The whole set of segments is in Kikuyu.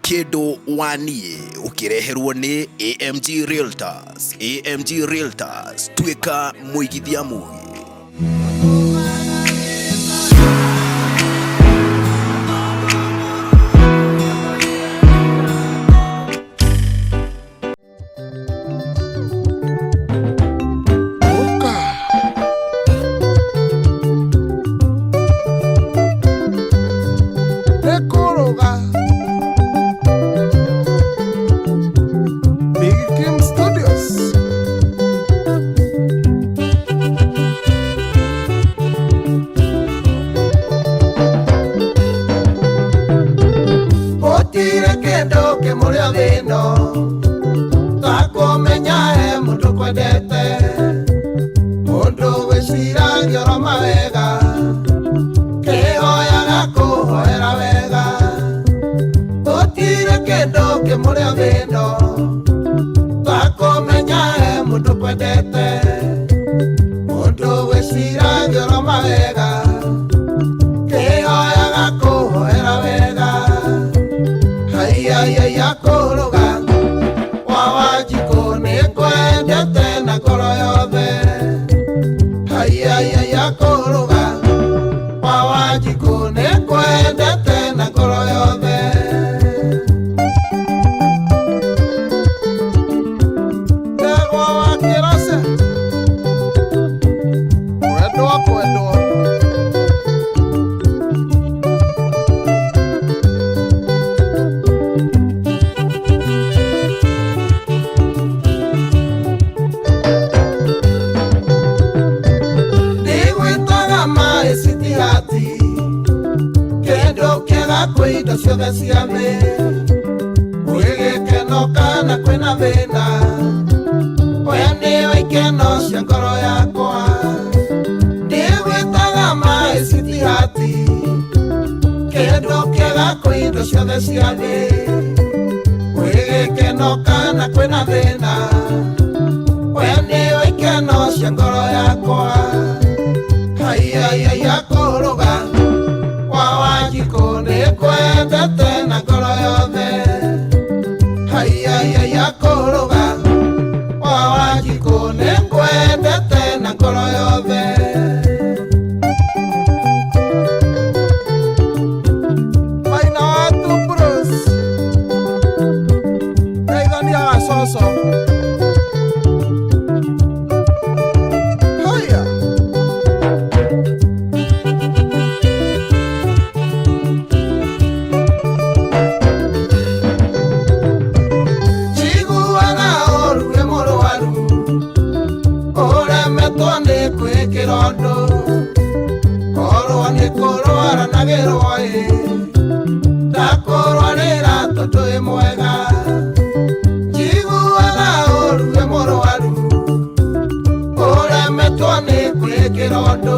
Kĩndũ wa niĩ ũkĩreherwo nĩ AMG Realtors. AMG Realtors, tuĩka mũigithia mũgĩ. Nĩkũrũga Big Kim Studios. Gũtirĩ kĩndũ kĩmũrĩa thĩno takũmenya he mũndũ kwendete mũndũ gwĩciragia oro mawega kĩhoyaga kũhoera wega gũtirĩ kĩndũ kĩmũrĩa thĩno takũmenya he mũndũ kwendete mũndũ gwĩciragia oro mawega kĩhoyaga kũhoera wega haiyaiyaiya kũrũga wa Wanjikũ nĩngwendete na ngoro yothe haiyaiyaiya kũrũga wa Wanjikũ nĩngwendete na ngoro yothe. Ndegwa wa Kĩrace kwendwo kwendwo. Ndigwĩtaga maĩ citihati kĩndũ kĩega kwĩ indo ciothe cia thĩ gwĩ gĩkeno kana kwĩna thĩna we nĩwe ikeno cia ngoro yakwa ndigwĩtaga maĩ citihati kĩndũ kĩega kwĩ indo ciothe cia thĩ gwĩ gĩkeno kana kwĩna thĩna we nĩwe ikeno cia ngoro yakwa haiyaiyaiya kũrũga wa Wanjikũ nĩngwendete na ngoro yothe haiyaiyaiya kũrũga wa Wanjikũ nĩngwendete na ngoro yothe. Maina wa two bros Geithania gacoco. Haya. Njiguaga ũru wĩ mũrwaru ũremetwo nĩ kwĩkĩra ũndũ korwo nĩ kũrwara na gĩrwo ĩ ndakũrwarĩra tondũ wĩ mwega njiguaga ũru wĩ mũrwaru ũremetwo nĩ kwĩkĩra ũndũ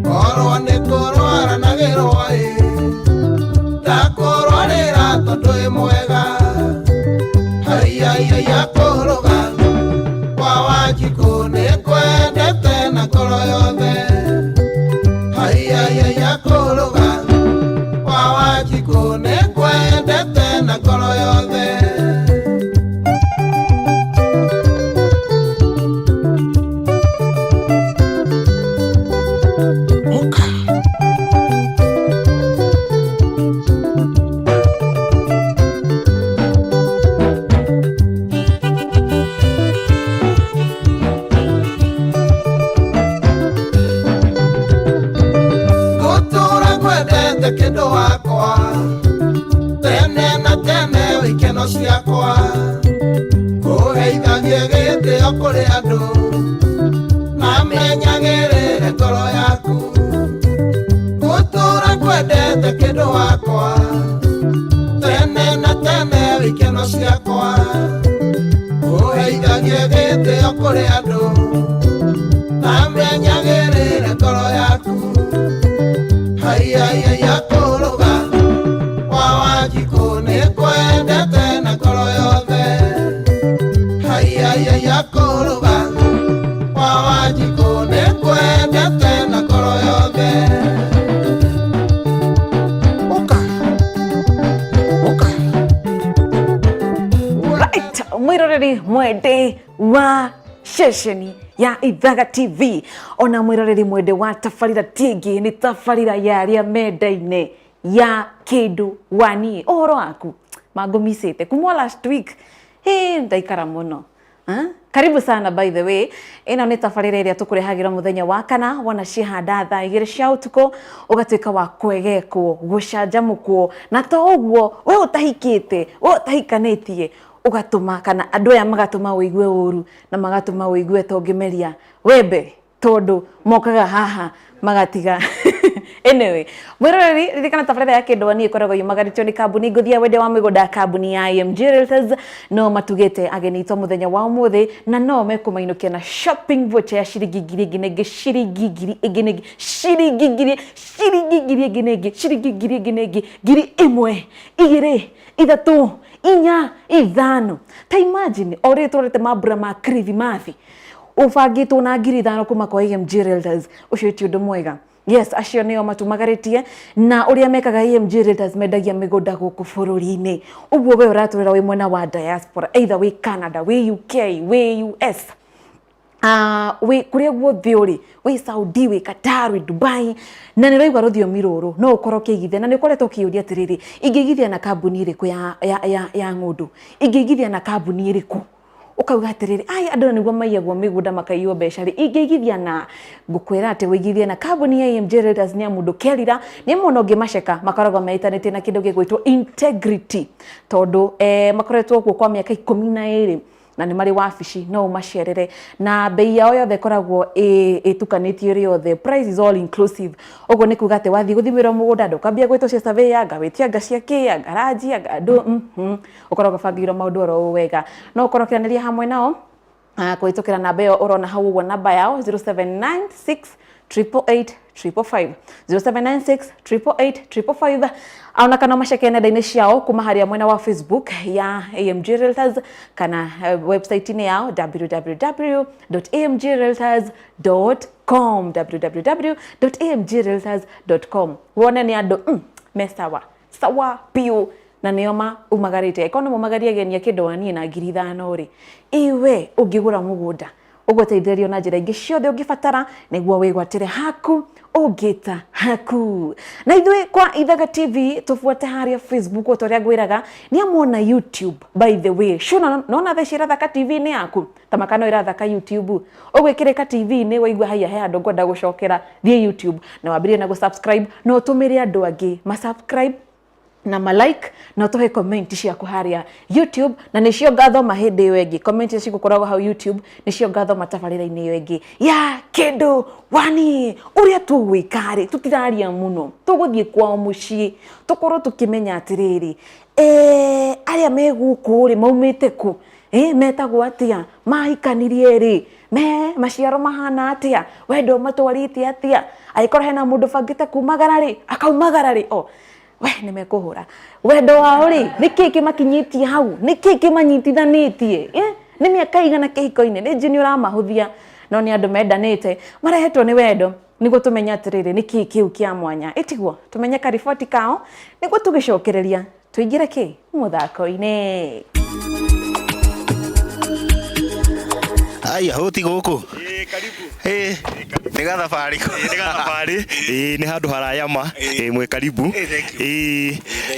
korwo nĩ kũrwara na gĩrwo ĩ ndakũrwarĩra tondũ wĩ mwega haiyaiyaiya kũrũga wa Wanjikũ nĩngwendete na ngoro yothe haiyaiyaiya kũrũga wa Wanjikũ nĩngwendete na ngoro yothe. Ũka. Ngũtũra ngwendete kĩndũ wakwa tene na tene wĩkeno ciakwa kũheithagie gĩtĩo kũrĩ andũ na menyagĩrĩre ngoro yaku ngũtũra ngwendete kĩndũ wakwa tene na tene wĩkeno ciakwa kũheithagie gĩtĩo kũrĩ andũ na menyagĩrĩre ngoro yaku haiyaiyaiya kũrũga wa Wanjikũ nĩngwendete na ngoro yothe haiyaiyaiya kũrũga wa Wanjikũ nĩngwendete na ngoro yothe. Ũka. Ũka. Mwiroreri mwende wa ceceni ya Ithaga TV, ona mwiroreri mwende wa tabarira tiingi ni tabarira ya aria mendaine ya Kindu Wani. Uhoro waku mangumicite kuma last week, hey, ndaikara muno. Karibu sana. By the way, ĩno nĩ tabarĩra ĩrĩa tũkũrehagĩra mũthenya wa kana wona cihanda thaa 2 cia ũtukũ, ũgatuĩka wa kwegekwo, gũcanjamũkwo, na to ũguo, we ũtahikĩte, we ũtahikanĩtie, ũgatũma kana andũ aya magatũma ũigue ũru na magatũma ũigue ta ũngĩmeria wembe, tondũ mokaga haha magatiga. Anyway, mwiroreri, ririkana tabarĩra ya Kĩndũ Wani ĩkoragwo yumagarĩtio nĩ kambuni ngũthi ya wendia wa mĩgũnda, kambuni ya IMG Realtors. No matugĩte ageni itũ mũthenya wa ũmũthĩ na no mekũmainũkia na shopping voucher ya ciringi ngiri ĩngĩ na ĩngĩ, ciringi ngiri ĩngĩ na ĩngĩ, ciringi ngiri, ciringi ngiri ĩngĩ na ĩngĩ, ciringi ngiri ĩngĩ na ĩngĩ, 1000, 2, 3, 4, 5. Ta imagine o rĩrĩ tũrorete mambura ma Kirithimathi, ũbangĩtwo na 5000 kuma kwa AMG Realtors. Ũcio ti ũndũ mwega. Yes, acio nĩo matumagarĩtie na ũrĩa mekaga. AMG Realtors mendagia mĩgũnda gũkũ bũrũri-inĩ. Ũguo we ũratũrĩra wĩ mwena wa diaspora, either wĩ Canada, wĩ UK, wĩ US, wĩ kũrĩa guothe ũrĩ, wĩ Saudi, wĩ Qatar, wĩ Dubai, na nĩ ũraigua rũthiomi rũrũ, no ũkorwo ũkĩigithia na nĩ ũkoretwo ũkĩũria atĩrĩrĩ, ingĩigithia na kambuni ĩrĩkũ ya ng'ũndũ, ingĩigithia na kambuni ĩrĩkũ? Ũkauga atĩrĩrĩ, ai, andũ nĩguo maiyagwo mĩgũnda, makaiywo mbeca rĩ, ingĩigithia na ngũkwĩra atĩ wĩigithie na kambuni ya AMG Realtors, nĩ amu ndũkerira nĩ mũno ũngĩmaceka. Makoragwo metanĩtie na kĩndũ gĩgwĩtwo integrity, tondũ makoretwo kuo kwa mĩaka 12 na nĩ marĩ wabici, no ũmacerere, na bei yao yothe ĩkoragwo ĩtukanĩtio ĩrĩ yothe. Price is all inclusive. Ũguo nĩ kuga atĩ wathiĩ gũthimĩrwo mũgũnda, ndũkambia gwĩtwo cia surveyor, anga wĩtie anga cia kĩ, anga ranji, anga andũ, ũkoragwo ũbangĩirwo maũndũ oro ũũ wega. No ũkorwo ũkĩaranĩria hamwe nao kũhĩtũkĩra namba ĩyo ũrona hau ũguo, namba yao 0796 888 555, 0796 888 555, ona kana maceke nenda-inĩ ciao kuma harĩa mwena wa Facebook ya AMG Realtors kana website-inĩ yao www.amgrealtors.com, www.amgrealtors.com. Wone nĩ andũ me sawa sawa piũ na nĩo maumagarĩte. Angĩkorwo nĩ mumagarie ageni a Kĩndũ Waniĩ na 5000 rĩ, iwe ũngĩgũra mũgũnda, ũgũteithĩrĩrio na njĩra ingĩ ciothe ũngĩbatara nĩguo wĩgwatĩre haku ũngĩta haku. Na ithuĩ kwa Ithaga TV, tũbuate harĩa Facebook o ta ũrĩa ngwĩraga, nĩ amuona YouTube. By the way, sure nona thaa ici ĩrathaka TV-inĩ yaku ta makano ĩrathaka YouTube, ũgwĩkĩrĩka TV-inĩ, waigua haiya he handũ ngwenda gũcokera, thiĩ YouTube na wambĩrĩrie na gũ-subscribe, na ũtũmĩre andũ angĩ ma-subscribe na ma like, na ũtũhe comment ciaku harĩa YouTube, na nĩcio ngathoma hĩndĩ ĩyo ĩngĩ. Comment icio cigũkoragwo hau YouTube nĩcio ngathoma tabarĩra-inĩ ĩyo ĩngĩ ya Kĩndũ Wani. Ũrĩa tũgwĩka rĩ, tũtiraria mũno, tũgũthiĩ kwao mũciĩ, tũkorwo tũkĩmenya atĩrĩrĩ, arĩa me gũkũ rĩ, maumĩte kũ, metagwo atĩa, mahikanirie rĩ, me maciaro mahana atĩa, wendo matwarĩte atĩa, angĩkorwo hena mũndũ bangĩte kumagara rĩ, akaumagara rĩ, o we nĩ mekũhũra wendo wao rĩ, nĩ kĩĩ kĩmakinyĩtie hau, nĩ kĩĩ kĩmanyitithanĩtie, nĩ mĩaka igana kĩhiko-inĩ, nĩ njũ nĩ ũramahũthia, no nĩ andũ mendanĩte, marehetwo nĩ wendo, nĩguo tũmenye atĩrĩrĩ, nĩ kĩĩ kĩu kĩa mwanya. Ĩtiguo tũmenye kariboti kao nĩguo tũgĩcokereria tũingĩre kĩ mũthako-inĩ. Aya, hũti gũkũ. Ĩĩ, karibu. Ĩ, nĩ gathabarĩ. Ĩĩ, nĩ gathabarĩ. Ĩĩ, nĩ handũ haraya ma. Ĩĩ, mwĩ karibu. Ĩĩ,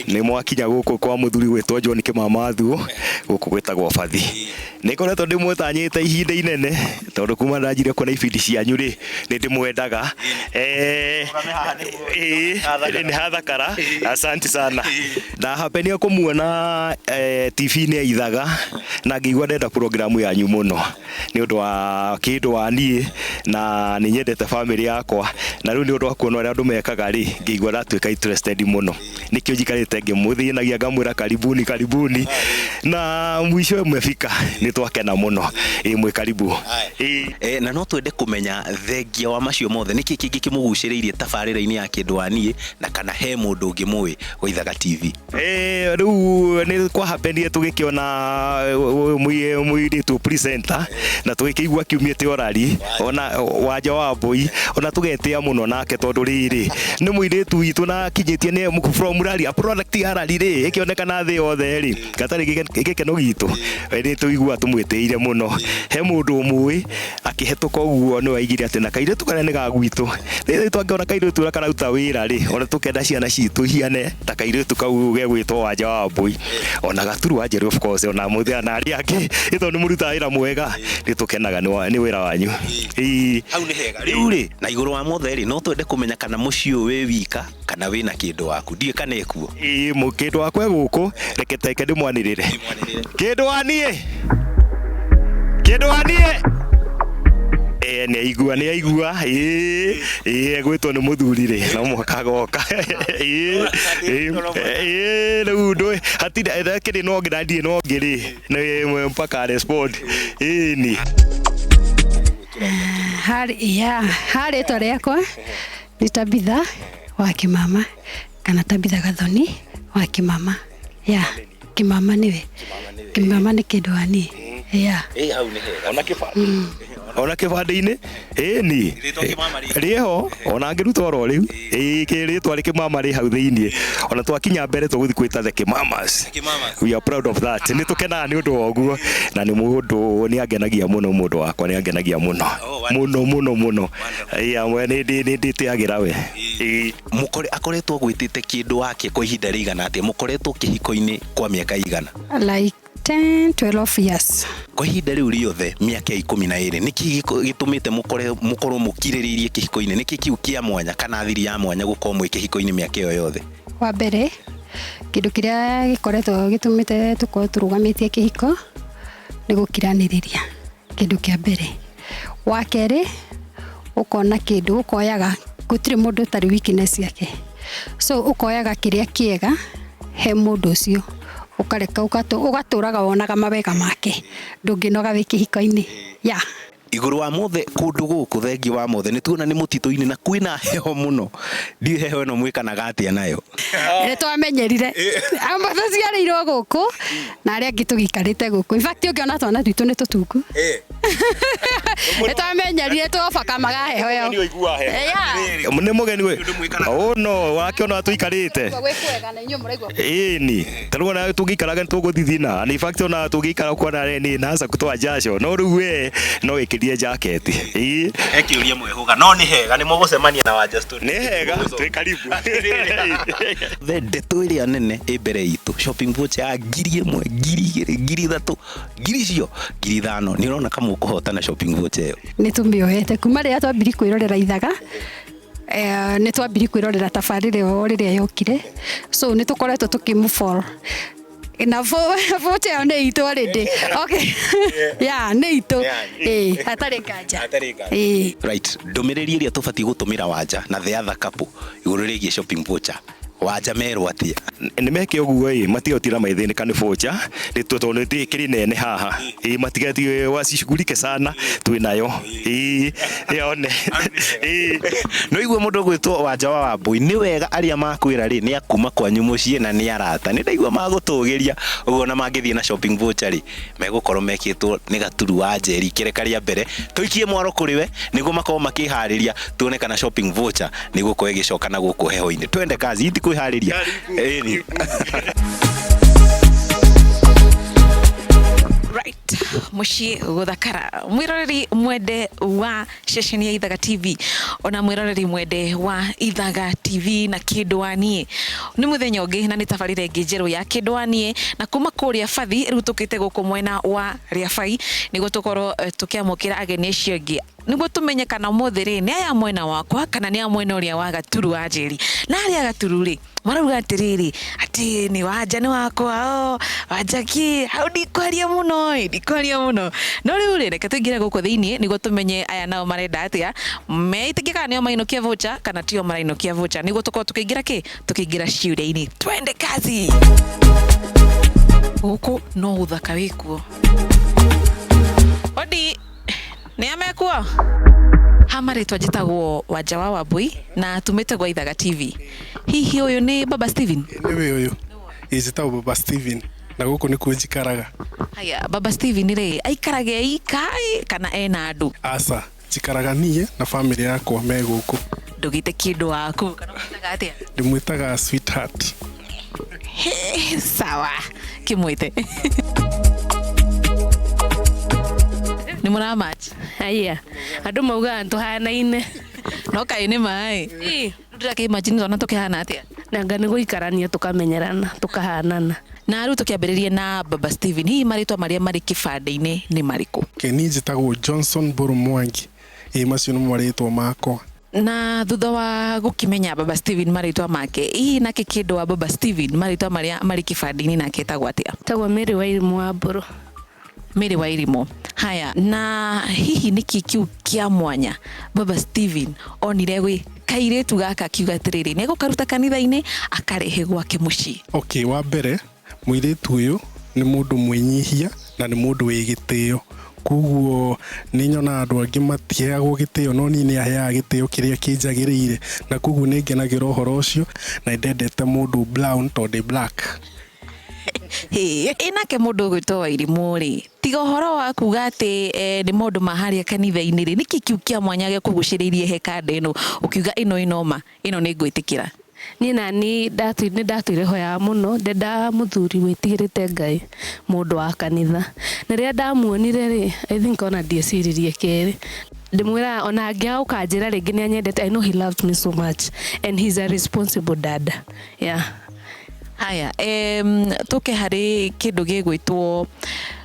nĩ mwakinya gũkũ kwa mũthuri gwĩtwo John Kĩmamathuo, gũkũ gwĩtagwo Bathi. Nĩ ngoretwo ndĩmwĩtanyĩte ihinda inene, tondũ kuma ndanjire kuona ibindi cianyu rĩ, nĩ ndĩmwendaga. Ĩĩ, nĩ hathakara. Asante sana. Ndahapenia kũmuona TV-inĩ ya Ithaga na ngĩigua ndenda programu yanyu mũno nĩ ũndũ wa kĩndũ wa niĩ, na nĩ nyendete family yakwa, na rĩu nĩ ũndũ wa kuona ũrĩa andũ mekaga rĩ, ngĩigua ndatuĩka interested mũno. Nĩkĩo njikarĩte ngĩmũthĩnagia, ngamwĩra karibuni, karibuni, na mwisho mwefika, nĩ twakena mũno. Ĩ, mwĩ karibu. Ĩ. Na no twende kũmenya, thengia wa macio mothe, nĩkĩ kĩngĩ kĩmũgucĩrĩirie tabarĩra-inĩ ya Kĩndũ wa Niĩ, na kana he mũndũ ũngĩ mũĩ wa Ithaga TV? Rĩu nĩ kwahapenire tũgĩkĩona mũirĩtu presenter na tũgĩkĩigua kiumĩte orari. Wambui, ona Wanja wa Wambui, ona tũgetĩa mũno nake tondũ rĩrĩ nĩ mũirĩtu witũ na akinyĩtie nĩ from rari, a product ya rari rĩ ĩkĩonekana thĩ yothe rĩ, gatarĩ gĩkeno gitũ nĩ tũigua tũmwĩtĩire mũno. He mũndũ ũmũĩ akĩhetũka ũguo nĩ waigire atĩ na kairĩtu karĩa nĩ ga gwitũ, rĩrĩ twangĩona kairĩtu ũrĩa kararuta wĩra rĩ, ona tũkenda ciana citũ ihiane ta kairĩtu kau gegwĩtwo Wanja wa Wambui, ona Gaturu wa Njeru of course, ona mũthia na arĩa angĩ nĩ tondũ nĩ mũrutaga wĩra mwega, nĩ tũkenaga nĩ wĩra wanyu. Ĩĩ. Hau nĩ hega. Rĩu rĩ, na igũrũ wa mothe rĩ, no twende kũmenya kana mũciĩ ũyũ wĩ wika kana wĩna kĩndũ waku, ndiũĩ kana ĩkuo. Ĩĩ, kĩndũ wakwa e gũkũ, reke teke ndĩmwanĩrĩre. Kĩndũ wa niĩ, kĩndũ wa niĩ. Nĩ aigua, nĩ aigua. Ĩĩ, ĩĩ, egwĩtwo nĩ mũthuri rĩ, no mũhaka agoka. Ĩĩ, ĩĩ, ĩĩ, rĩu ndũĩ, hatirĩ, kĩrĩ na ũngĩ na ndirĩ na ũngĩ rĩ, nĩ mpaka respond. Ĩĩ ni. Ha rĩtwa rĩakwa nĩ Tabitha wa Kĩmama kana Tabitha Gathoni wa Kĩmama. Ya, Kĩmama nĩwe. Kĩmama nĩ kĩndũ wa niĩ. Ya. Ĩĩ, hau nĩ hega. Ona kĩbandĩ. Ona kĩbandĩ-inĩ. Ĩĩ ni. Rĩtwa Kĩmama rĩ. Rĩho, ona ngĩruta oro rĩu. Ĩĩ, rĩtwa rĩ Kĩmama rĩ hau thĩiniĩ. Ona twakinya mbere tũgũthiĩ kwĩta the Kĩmamas. Kĩmamas. We are proud of that. Nĩ tũkenaga nĩ ũndũ wa ũguo. Na nĩ mũndũ nĩ angenagia mũno, mũndũ wakwa nĩ angenagia mũno. Mũno, mũno, mũno. Ĩĩ, we nĩ ndĩtĩagĩra we. Ĩĩ. Mũkore akoretwo agwĩtĩte kĩndũ wake kwa ihinda rĩigana atĩa? Mũkoretwo kĩhiko-inĩ kwa mĩaka igana? Like 10, 12 years. Kwa ihinda rĩu rĩothe mĩaka 12, nĩkĩ gĩtũmĩte mũkorwo mũkirĩrĩirie kĩhiko-inĩ? Nĩkĩ kĩu kĩa mwanya kana thiri ya mwanya gũkorwo mwĩ kĩhiko-inĩ mĩaka ĩyo yothe? Wa mbere, kĩndũ kĩrĩa gĩkoretwo gĩtũmĩte tũkorwo tũrũgamĩtie kĩhiko nĩ gũkiranĩrĩria, kĩndũ kĩa mbere. Wa kerĩ, ũkona kĩndũ, ũkoyaga, gũtirĩ mũndũ ũtarĩ weakness yake. So ũkoyaga kĩrĩa kĩega he mũndũ ũcio, ũkareka ũgatũraga wonaga mawega make, ndũngĩnoga wĩ kĩhiko-inĩ. Ya. Igũrũ wa mothe kũndũ gũkũ thengi wa mothe nĩ tuona nĩ mũtitũ-inĩ na kwĩna heho mũno, ndiũĩ heho ĩno mwĩkanaga atĩa nayo. Nĩ twamenyerire. Amwe tũciarĩirwo gũkũ na arĩa angĩ tũgĩikarĩte gũkũ. In fact ũngĩona twana twitũ nĩ tũtungu. Nĩ twamenyerire tũbakamaga heho ĩyo. Nĩ ũiguaga heho. Ya. Nĩ mũgeni we. Oh no, wakĩona tũikarĩte. Gwĩ kwega na inyuĩ mũraigua. Ĩĩ ni. Ta rĩu ona tũngĩikaraga nĩ tũgũthithina. In fact ona tũngĩikara kuona nĩ naanza kutoa jasho. No rĩu we no wĩkĩrie jacket. Ĩĩ. He kĩũria mwĩhũga, no nĩ hega nĩ mũgũcemania na Wanja Studio. Nĩ hega, twĩ karibu. The ndeto ĩrĩa nene ĩ mbere itũ, shopping voucher ya 1000, 2000, 3000, ngiri icio, 5000. Nĩ ũrona kama ũkũhotana shopping voucher ĩyo? Nĩ tũmĩoete kuma rĩrĩa twambirie kwĩrorera Ithaga. Nĩ twambirie kwĩrorera tabarĩra ĩyo rĩrĩa yokire, so nĩ tũkoretwo tũkĩmũfollow. Na voucher ĩyo nĩ itũ already. Okay. Yeah, nĩ itũ. Ĩĩ, hatarĩ nganja. Hatarĩ nganja. Ĩĩ. Right, ndũmĩrĩri ĩrĩa tũbatiĩ gũtũmĩra Wanja na the other couple igũrũ rĩgiĩ shopping voucher. Wanja merwo atĩa? Nĩ meke ũguo ĩ, matigotira maithĩnĩka nĩ voucher, nĩ tondũ nĩ ĩkĩrĩ nene haha. Ĩĩ, matigathiĩ wacicugurike sana, twĩ nayo. Ĩĩ, yone. Ĩĩ. No igue mũndũ ũgwĩtwo Wanja wa Wambui, nĩ wega arĩa makwĩra rĩ, nĩ akuma kwanyu mũciĩ na nĩ arata. Nĩ ndaigua magũtũgĩria, ũguo ona mangĩthiĩ na shopping voucher rĩ, megũkorwo mekĩtwo nĩ Gaturu wa Njeri kĩreka rĩa mbere. Tũikie mwaro kũrĩ we, nĩguo makorwo makĩharĩria, tuone kana shopping voucher nĩ gũkorwo ĩgĩcoka na gũkũ heho-inĩ. Twende kazi, iti kwĩharĩria. Ĩni. Right, mũciĩ gũthakara. Mwĩroreri mwende wa ceceni ya Ithaga TV, ona mwĩroreri mwende wa Ithaga TV na kĩndũ wa niĩ. Nĩ mũthenya ũngĩ na nĩ tabarĩra ĩngĩ njerũ ya kĩndũ wa niĩ, na kuma kũrĩa Bathi rĩu tũkĩte gũkũ mwena wa Rĩabai nĩguo tũkorwo tũkĩamũkĩra ageni acio angĩ, nĩguo tũmenye kana ũmũthĩ rĩ nĩ aya mwena wakwa kana nĩ aya mwena ũrĩa wa Gaturu wa Njeri. Na arĩa Gaturu rĩ marauga atĩrĩrĩ, atĩ nĩ Wanja nĩ wakwa, o Wanja kĩ hau ndikwaria mũno ĩ, ndikwaria mũno. No rĩu rĩ, reke tũingĩre gũkũ thĩiniĩ nĩguo tũmenye aya nao marenda atĩa, meitĩkie kana nĩo mainũkia voucher kana tio marainũkia voucher, nĩguo tũkorwo tũkĩingĩra kĩ, tũkĩingĩra ciũria-inĩ. Twende kazi. Gũkũ no ũthaka wĩkuo. Odi, nĩ amekuo? Ha marĩtwa njĩtagwo Wanja wa Wambui na tumĩte gwa Ithaga TV. Hihi ũyũ nĩ Baba Steven? Nĩwe ũyũ. Ĩĩ, njĩtagwo Baba Steven na gũkũ nĩkuo njikaraga. Haya, Baba Steven rĩ, aikaraga e ika ĩ, kana ena andũ? Aca, Njikaraga niĩ na bamĩrĩ yakwa me gũkũ. Ndũgĩte kĩndũ waku kana ũmwĩtaga atĩa? Ndĩmwĩtaga sweetheart. He, sawa, kĩmwĩte. Nĩ mũramatch? Aya, andũ maugaga tũhanaine. No kaĩ nĩ maĩ? Ĩ. Ndĩrakĩimagine twana tũkĩhana atĩa? Nanga nĩ gũikarania tũkamenyerana, tũkahanana. Na rĩu tũkĩambĩrĩria na Baba Steven, hihi marĩtwa marĩa marĩ kĩbandĩ-inĩ nĩ marĩkũ? Okay, niĩ njĩtagwo Johnson Mbũrũ Mwangi. Ĩĩ macio nĩmo marĩtwa makwa. Na thutha wa gũkĩmenya Baba Steven marĩtwa make, hihi nake kĩndũ wa Baba Steven marĩtwa marĩa marĩ kĩbandĩ-inĩ nake etagwo atĩa? Etagwo Mary Wairimũ wa Mbũrũ. Mary Wairimũ. Haya, na hihi nĩkĩ kĩu kĩa mwanya Baba Steven onire gwĩ kairĩtu gaka akiuga atĩrĩrĩ, nĩ egũkaruta kanitha-inĩ akarehe gwake mũciĩ? Okay, wa mbere mũirĩtu ũyũ nĩ mũndũ mwĩnyihia na nĩ mũndũ wĩ gĩtĩo. Koguo nĩ nyonaga andũ angĩ matiheagwo gĩtĩo no niĩ nĩ aheaga gĩtĩo kĩrĩa kĩnjagĩrĩire, na koguo nĩ ngenagĩra ũhoro ũcio na nĩ ndendete mũndũ brown tondũ ndĩ black. Ĩ nake mũndũ ũgwĩtwo Wairimũ rĩ, tiga ũhoro wa kuga atĩ nĩ maũndũ ma harĩa kanitha-inĩ rĩ, nĩkĩ kĩu kĩa mwanya gĩakũgucĩrĩirie he kanda ĩno ũkiuga ĩno ĩnoma, ĩno nĩ ngwĩtĩkĩra? Niĩ nani nĩ ndatũire hoyaga mũno, ndendaga mũthuri wĩtigĩrĩte Ngai, mũndũ wa kanitha. Na rĩrĩa ndamuonire rĩ, I think ona ndieciririe kerĩ. Ndĩmwĩraga ona angĩaga gũkanjĩra rĩngĩ nĩ anyendete, I know he loves me so much and he's a responsible dad. Yeah. Haya, tũke harĩ kĩndũ gĩgwĩtwo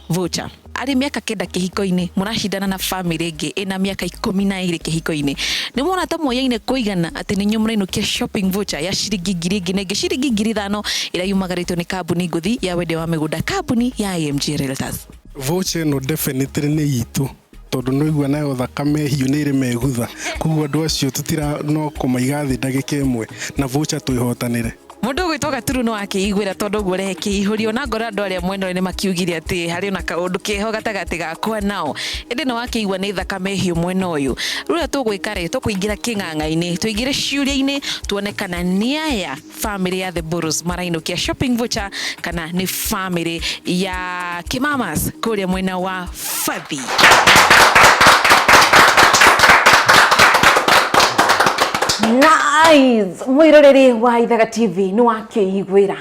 voucher. Arĩ mĩaka 9 kĩhiko-inĩ, mũracindana na bamĩrĩ ĩngĩ ĩna mĩaka 12 kĩhiko-inĩ. Nĩ mwona ta moyaine kũigana atĩ nĩ inyuĩ mũrainũkia shopping voucher ya ciringi ngiri ĩngĩ na ĩngĩ, ciringi 5,000 ĩrĩa yumagarĩtio nĩ kambuni ngũthi ya wendia wa mĩgũnda, kambuni ya AMG Realtors. Voucher ĩno definitely nĩ itũ, tondũ nĩ ũigua nayo thakame hiũ nĩ ĩrĩ megutha. Koguo andũ acio tũtira no kũmaiga thĩ ndagĩka ĩmwe na voucher twĩhotanĩre. Mũndũ ũgwĩtwo Gaturu no akĩiguĩra tondũ ũguo ũrehe kĩihũrio na ngoro andũ arĩa mwena ũyũ nĩ makiugire atĩ harĩ ona kaũndũ keho gatagatĩ gakwa nao, ĩndĩ nĩ wakĩigua nĩ thakame hiũ mwena ũyũ. Rĩu ũrĩa tũgwĩka rĩ, tũkũingĩra kĩng'ang'a-inĩ, tũingĩre ciũria-inĩ tuone kana nĩ aya family ya The Burrows marainũkia shopping voucher kana nĩ family ya Kĩmamas kũrĩa mwena wa Bathi. Nice! Mwĩroreri wa Ithaga TV nĩ wakĩiguĩra,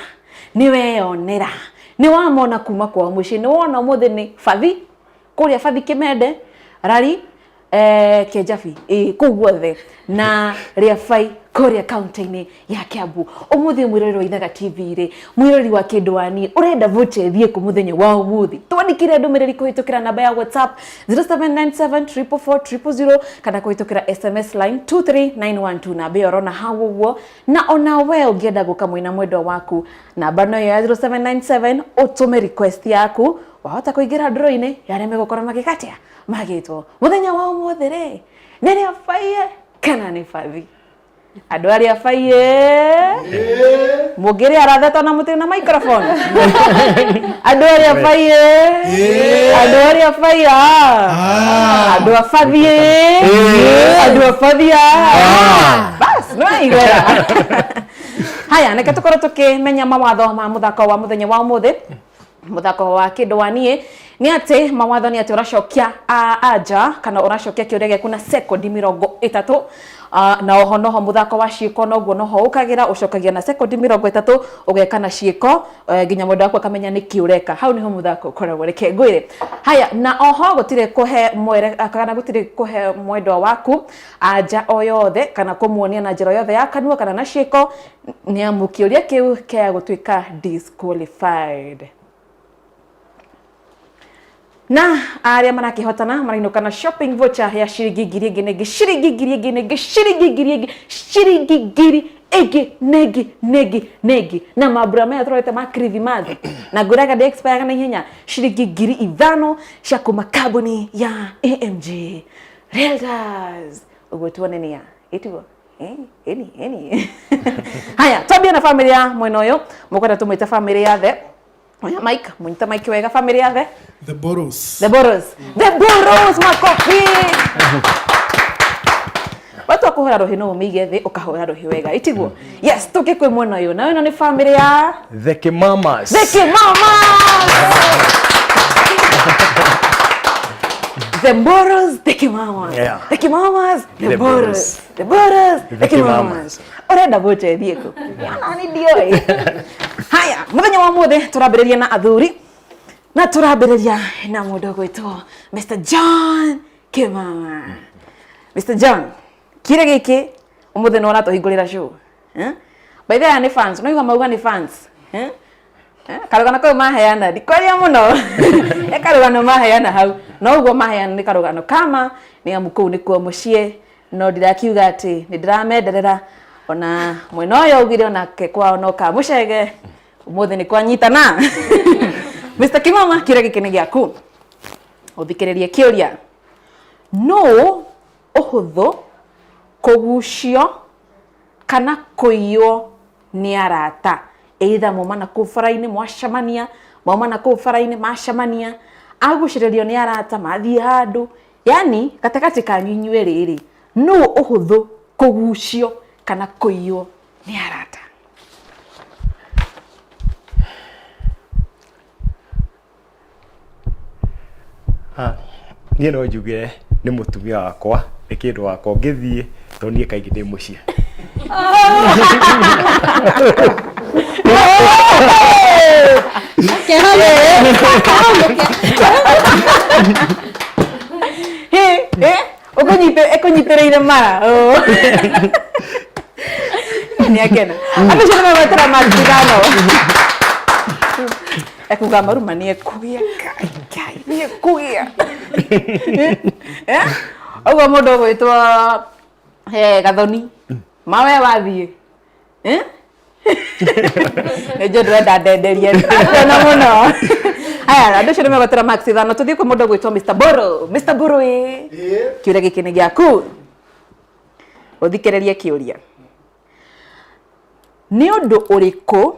nĩ weyonera, nĩ wamona kuma kwao mũciĩ, nĩ wona ũmũthĩ nĩ Bathi, kũrĩa Bathi Kĩmende, Rari, Kĩenjabi, ĩ kũu guothe, na Rĩabai kũrĩa kaunti-inĩ ya Kiambu. Ũmũthĩ mwĩroreri wa Ithaga TV rĩ, mwĩroreri wa Kĩndũ wa Niĩ, ũrenda voucher ĩthiĩ kũ mũthenya wa ũmũthĩ? Twandĩkĩre ndũmĩrĩri kũhĩtũkĩra namba ya WhatsApp 0797 444 000 kana kũhĩtũkĩra SMS line 23912, namba ĩyo ũrona hau ũguo. Na ona we ũngĩenda gũka mwĩna mwendwa waku, namba no ĩyo ya 0797 ũtũme request yaku, wahota kũingĩra draw-inĩ ya arĩa megũkorwo magĩkatia magĩtwo mũthenya wa ũmũthĩ rĩ, nĩ rĩa baiye kana nĩ bathi? Andũ arĩa baiye mũngĩrĩa arathetwo na mũtĩ na microphone. Andũ arĩa baiye, andũ arĩa baiya, andũ a bathiĩ, andũ a bathia, bas no igwera. Haya, reke tũkorwo tũkĩmenya mawatho ma mũthako wa mũthenya wa ũmũthĩ. Mũthako wa Kĩndũ wa Niĩ nĩ atĩ mawatho nĩ atĩ ũracokia anja kana ũracokia kĩũria gĩaku na sekondi 30, na oho noho mũthako wa ciĩko noguo noho ũkagĩra, ũcokagia na sekondi 30, ũgeka na ciĩko nginya mwendwa waku akamenya nĩkĩ ũreka. Hau niho mũthako ũkoragwo. Reke ngwĩre. Haya, na oho gũtirĩ kũhe mwere kana gũtirĩ kũhe mwendwa waku anja o yothe kana kũmuonia na njĩra yothe ya kanua kana na ciĩko, nĩ amu kĩũria kĩu kĩa gũtuĩka disqualified. Na arĩa marakĩhotana marainũka na shopping voucher ya ciringi ngiri ĩngĩ na ĩngĩ, ciringi ngiri ĩngĩ na ĩngĩ, ciringi ngiri ĩngĩ, ciringi ngiri ĩngĩ na ĩngĩ na ĩngĩ na ĩngĩ. Na mambura maya tũrorete ma Kirithimathi na ngwĩraga ndĩ expire na ihenya, ciringi 5,000 cia kuma kambuni ya AMG Realtors. Ũguo tuone nĩ ya ĩtiguo. Ĩni, ĩni. Haya, twambie na family ya mwena ũyũ. Mũkwenda tũmwĩte family ya the. Oya mic, mũnyite mic wega, family ya the. The Burrows. The Burrows. The Burrows, makofi. Watu akũhũra rũhĩ no ũmĩige thĩ, ũkahũra rũhĩ wega, itiguo? Yes, tũke kwĩ mwena ũyũ. Na ĩno nĩ family ya The Kimamas. The Kimamas. The Boros, the Kimamas. Yeah. The Kimamas, the The Boros. Boros. The Boros, the The Kimamas. Kimamas. Ũrenda voucher ĩthiĩ kũ? Ona nĩ ndiũĩ. Haya, mũthenya wa ũmũthĩ tũrambĩrĩria na athuri na tũrambĩrĩria na mũndũ ũgwĩtwo Mr. John Kimama. Mr. John, kire gĩkĩ ũmũthĩ nĩ ũratũhingũrĩra show. Eh? By the way, aya nĩ fans, no igua mauga nĩ fans. Eh? Eh, karũgano kau maheana ndikwaria mũno he karũgano maheana hau no ũguo maheana nĩ karũgano kama nĩ amu kũu nĩkuo mũciĩ no ndirakiuga atĩ nĩ ndĩramenderera ona mwena ũyũ augire onake kwao no ka mũcege ũmũthĩ nĩ kwanyitana. Mr. Kimama, kĩũria gĩkĩ nĩ gĩaku, ũthikĩrĩrie kĩũria. Nũ ũhũthũ kũgucio kana kũiywo nĩ arata? Either mauma na kũu bara-inĩ mwacemania, mauma na kũu bara-inĩ macemania, agucĩrĩrio nĩ arata mathiĩ handũ, yani gatagatĩ kanyu inyuĩ rĩrĩ, nũ ũhũthũ kũgucio kana kũiywo nĩ arata? Niĩ no njuge nĩ mũtumia wakwa, nĩ kĩndũ wakwa ngĩthiĩ tondũ niĩ kaingĩ ndĩ mũciĩ. Ĩkũnyitĩrĩire mara. Oh. Nĩ akena. Andũ acio nĩ megwetera marks ithano. Ekuga maruma nĩ ekũgĩa, Ngai, Ngai, nĩ ekũgĩa. Eh? Ũguo mũndũ ũgwĩtwo Gathoni, mawe wathiĩ. Eh? Nĩ njũĩ ndĩrenda ndenderie akena mũno. Aya, andũ acio nĩ megwetera marks ithano. Tũthiĩ kwĩ mũndũ ũgwĩtwo Mr. Boro. Mr. Boro ĩ. Kĩũria gĩkĩ nĩ gĩaku. Ũthikĩrĩrie kĩũria. Nĩ ũndũ ũrĩkũ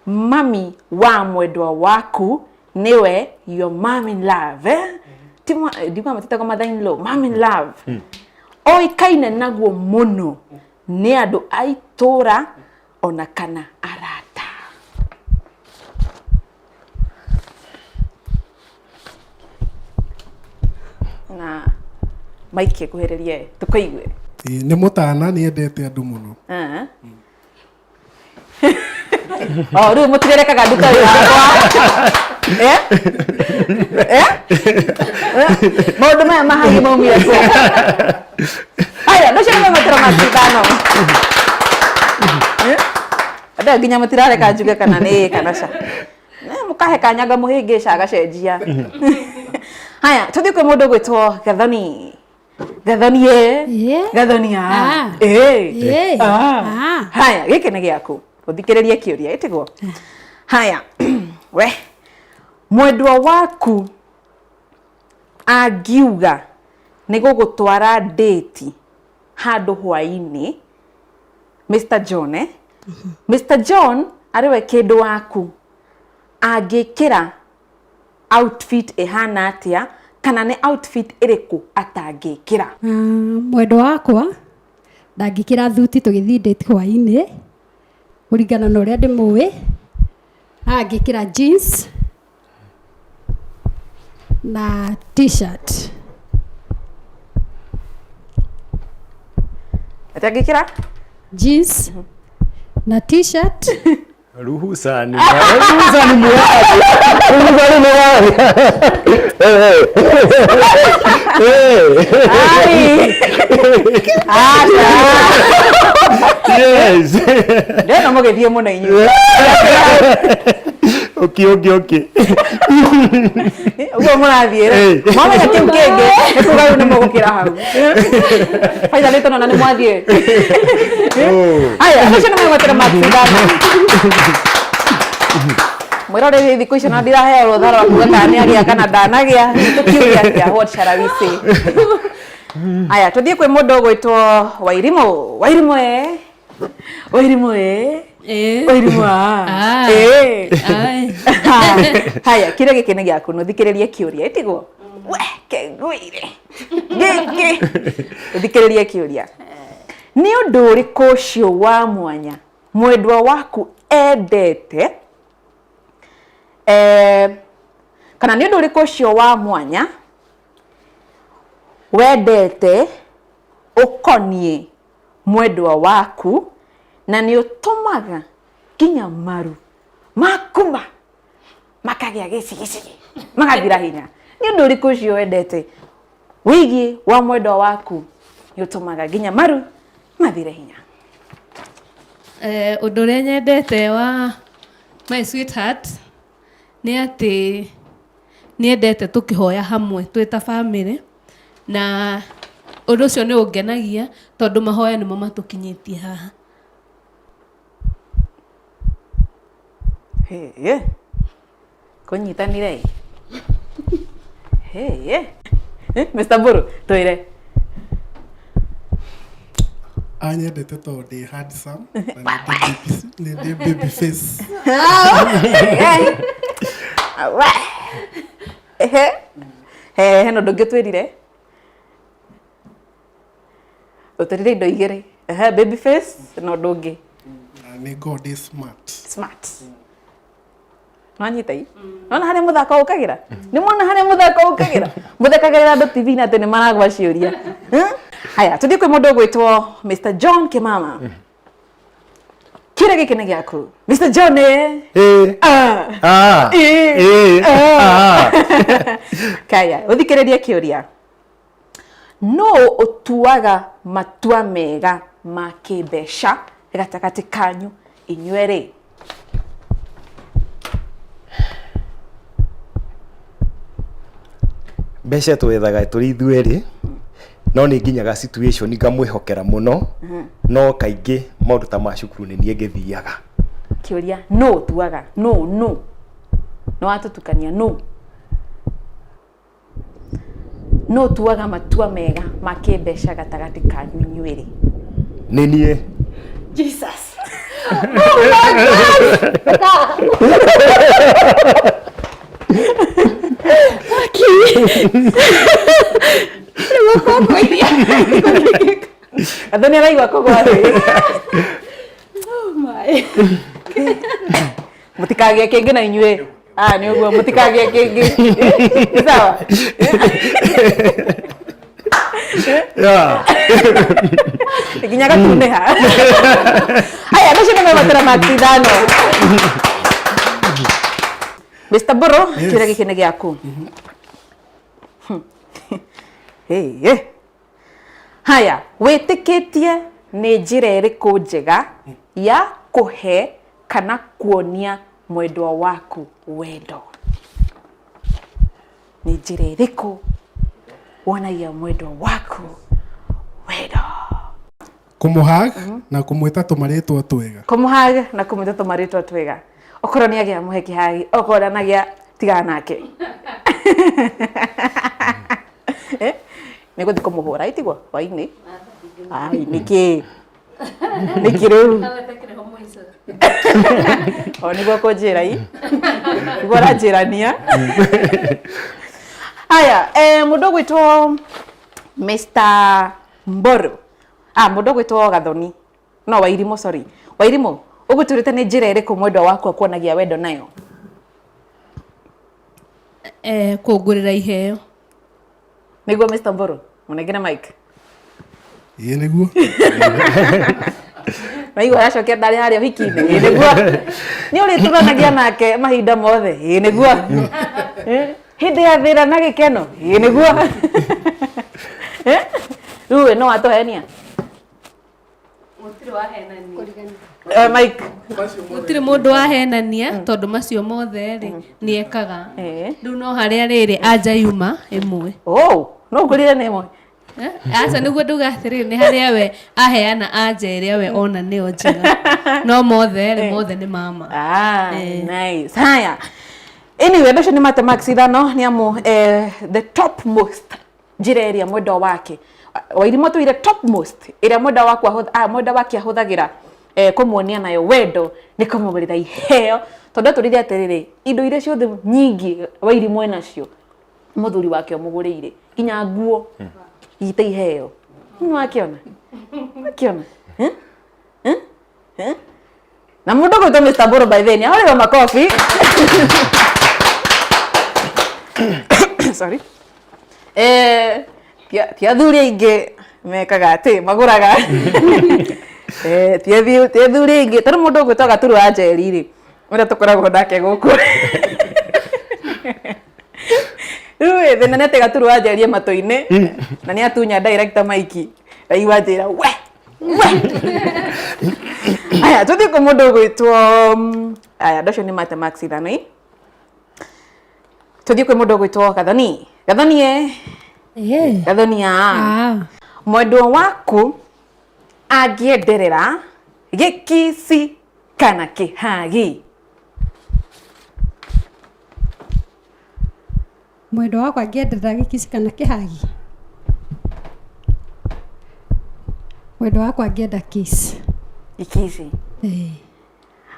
mami wa mwendwa waku, nĩwe your mom in love, eh? Ndiuga matitagwo mother in law, mom in love, oĩkaine naguo mũno nĩ andũ a itũra ona kana arata? Na maike kuhĩrĩrie tũkũigue. Ĩĩ, nĩ mũtana, nĩ endete andũ mũno. Ah. Oh, rĩu mũtirerekaga nduka wĩra wakwa. Eh? Eh? Eh? Maũndũ maya mahangi maumire kũ? Aya, ndũcio nĩ megwetera marks ithano. Eh? Andũ aya nginya mũtirareka njuge kana nĩ ĩ kana ca. Eh, mũkahe kanya ngamũhĩngĩca agacenjia. Haya, tũthiĩ kwĩ mũndũ ũgwĩtwo Gathoni. Gathoni ĩ. Ĩ. Gathoni a. Ah. Ĩ. Ĩ. Ah. Ah. Haya, gĩkĩ nĩ gĩaku. Ũthikĩrĩrie kĩũria, ĩtiguo? Haya, we mwendwa waku angiuga nĩ gũgũtwara date handũ hwaĩ-inĩ, Mr. John, eh? Mr. John arĩ we kĩndũ waku angĩkĩra outfit ĩhana atĩa, kana nĩ outfit ĩrĩkũ atangĩkĩra? Mwendwa wakwa ndangĩkĩra thuti tũgĩthiĩ date hwaĩ-inĩ, kũringana na ũrĩa ndĩmũĩ, angĩkĩra jeans na t-shirt. Atangĩkĩra jeans na t-shirt. Ruhusa ni ruhusa ni muwazi. Ruhusa ni muwazi. Ai. Aca. Yes. Ndĩrona mũgĩthiĩ mũno inyuĩ. Okay. Ũguo mũrathiĩ rĩ. Mwamenya kĩu kĩngĩ nĩ kuga rĩu nĩ mũgũkĩra hau. Finally tũnona nĩ mwathiĩ. Aya, acio nĩ megwetera marks ithano. Mwĩroreri thikũ icio na ndiraheo rũtha rwa kuga kana nĩ agĩa kana ndanagĩa. Tũkiuge atĩa? What shall we say? Aya, tũthiĩ kwĩ mũndũ ũgwĩtwo Wairimũ. Wairimũ ĩ. Wairimũ ĩ. Wairimũ a. Ah. Ĩ. Ai. Haya, kĩrĩa gĩkĩ nĩ gĩaku, nũthikĩrĩrie kĩũria, ĩtiguo? We, kĩngũire. Gĩkĩ. Ũthikĩrĩrie kĩũria. Nĩ ũndũ ũrĩkũ ũcio wa mwanya mwendwa waku endete, kana nĩ ũndũ ũrĩkũ ũcio wa mwanya Wendete ũkoniĩ mwendwa waku na nĩ ũtũmaga nginya maru makuma makagĩa gĩcigicigi magathira hinya. Nĩ ũndũ ũrĩkũ ũcio wendete wĩgiĩ wa mwendwa waku nĩ ũtũmaga nginya maru mathire hinya? Ũndũ ũrĩa nyendete wa my sweetheart nĩ atĩ nĩendete tũkĩhoya hamwe twĩ ta bamĩrĩ, na ũndũ ũcio nĩ ũngenagia tondũ mahoya nĩmo matũkinyĩtie haha. Hĩĩ, kũnyitanire ĩ. Hĩĩ. Mr. Mburu, twĩre. Anyendete tondũ ndĩ handsome na nĩ ndĩ baby face. Ehe. He hena ũndũ ũngĩ ũtwĩrire? Ũtwĩrire indo igĩrĩ. Ehe, baby face na ũndũ ũngĩ. Na nĩ ngoragwo ndĩ smart. Smart. Nwanyita i? Nona harĩa mũthako ũkagĩra? Nĩ mwona harĩa mũthako ũkagĩra? Mũthekagĩrĩra andũ TV-inĩ atĩ nĩ maragwa ciũria. Haya, tũthiĩ kwĩ mũndũ ũgwĩtwo Mr. John Kimama. Kĩrĩa gĩkĩ nĩ gĩaku. Mr. John eh? Ĩĩ. Ah. Ah. Ĩĩ. Ĩĩ. Ah. Ah. Kaya, ũthikĩrĩrie kĩũria. Nũ ũtuaga matua mega ma kĩmbeca gatagatĩ kanyu inyuerĩ? Mbeca twethaga tũrĩ ithuerĩ, no nĩ nginyaga situation ngamwĩhokera mũno, no kaingĩ maũndũ ta ma cukuru nĩ niĩ ngĩthiaga. Kĩũria, nũ ũtuaga? Nũ, nũ? Nĩ watũtukania, nũ? Nũ ũtuaga matua mega ma kĩmbeca gatagatĩ kanyu inyuerĩ? Nĩ niĩ. Jesus! Oh my God! Andũ nĩ araigua kũgwa thĩ. Mũtikagĩe kĩngĩ na inyuĩ. Ah, nĩ ũguo mũtikagĩe kĩngĩ. Nĩ sawa? Yeah. Nginya gatunĩha. Haya, andũ acio nĩ mebatara marks ithano. Mr. Mburu, kĩũria gĩkĩ nĩ gĩaku. Hey, Haya, wĩtĩkĩtie nĩ njĩra ĩrĩkũ njega ya kũhe kana kuonia mwendwa waku wendo? Nĩ njĩra ĩrĩkũ wonagia mwendwa waku wendo? Kũmũhag na kũmwĩta tũmarĩtwa twega. Kũmũhag na kũmwĩta tũmarĩtwa twega. Okorwo nĩ agĩa mũhe kĩhagi, okorwo ndanagĩa tigana nake. Eh? Nĩ gũthiĩ kũmũhũra itiguo hwainĩ? Ai, nĩkĩ? Nĩkĩ rĩu? O nĩguo kũnjĩra i. Nĩguo ũranjĩrania. Haya, eh, mũndũ ũgwĩtwo Mr. Mboro. Ah, mũndũ ũgwĩtwo Gathoni. No, Wairimũ, sorry. Wairimũ, ũgũtwĩrĩte nĩ njĩra ĩrĩkũ mwendwa waku akuonagia wendo nayo? Eh, kũngũrĩra iheo. Nĩguo Mr. Mboro, mũnengere mic. Ĩĩ nĩguo. Naigua aracokia ndarĩ harĩa ũhiki-inĩ. Ĩĩ nĩguo. Nĩ ũrĩtũranagia nake mahinda mothe. Ĩĩ nĩguo. Eh, Hĩndĩ ya thĩna na gĩkeno. Ĩĩ nĩguo. Eh, Rĩu we no watũhenia. Gũtirĩ wahenania. Eh, Mike. Gũtirĩ mũndũ wahenania tondũ macio mothe rĩ nĩ ekaga. Rĩu no harĩa rĩrĩ anja yuma ĩmwe. Oh, no ngũrire nĩ ĩmwe. Eh, aca nĩguo ndauga atĩrĩrĩ nĩ harĩa we aheana anja ĩrĩa we ona nĩyo njega. No mothe rĩ mothe nĩ mama. Ah, nice. Haya. Anyway, andũ acio nĩ mate marks ithano nĩ amu eh, the top most njĩra ĩrĩa mwendwa wake Wairimũ atwĩire top most ĩrĩa mwendwa waku ah, mwendwa wake ahũthagĩra eh, kũmuonia nayo wendo nĩ kũmũgũrĩra iheo tondũ atwĩrire atĩrĩrĩ indo iria ciothe nyingĩ Wairimũ enacio mũthuri wake ũmũgũrĩire nginya nguo ite iheo nĩ wakĩona wakĩona Eh? Eh? Eh? Na mũndũ gwĩtwo Mr. Mburu by the way nĩ ahũrĩrwo makobi. Sorry. Eh, Ti athuri aingĩ mekaga atĩ magũraga. Ti athuri aingĩ tarĩu mũndũ ũgwĩtwo Gaturu wa Njeri rĩ, ũrĩa tũkoragwo nake gũkũ. Rĩu ĩ thĩna nĩ atĩ Gaturu wa Njeri e matũ-inĩ na nĩ atunya director Mike aigua anjĩra we we. Aya tũthiĩ kwĩ mũndũ ũgwĩtwo aya andũ acio nĩ mate marks ithano ĩ. Tũthiĩ kwĩ mũndũ ũgwĩtwo Gathoni. Gathoni ĩ. Gathoni aa. Mwendwa waku angĩenderera gĩkici kana kĩhagi? Mwendwa wakwa angĩenderera gĩkici kana kĩhagi? Mwendwa wakwa angĩenda kiss. Gĩkici.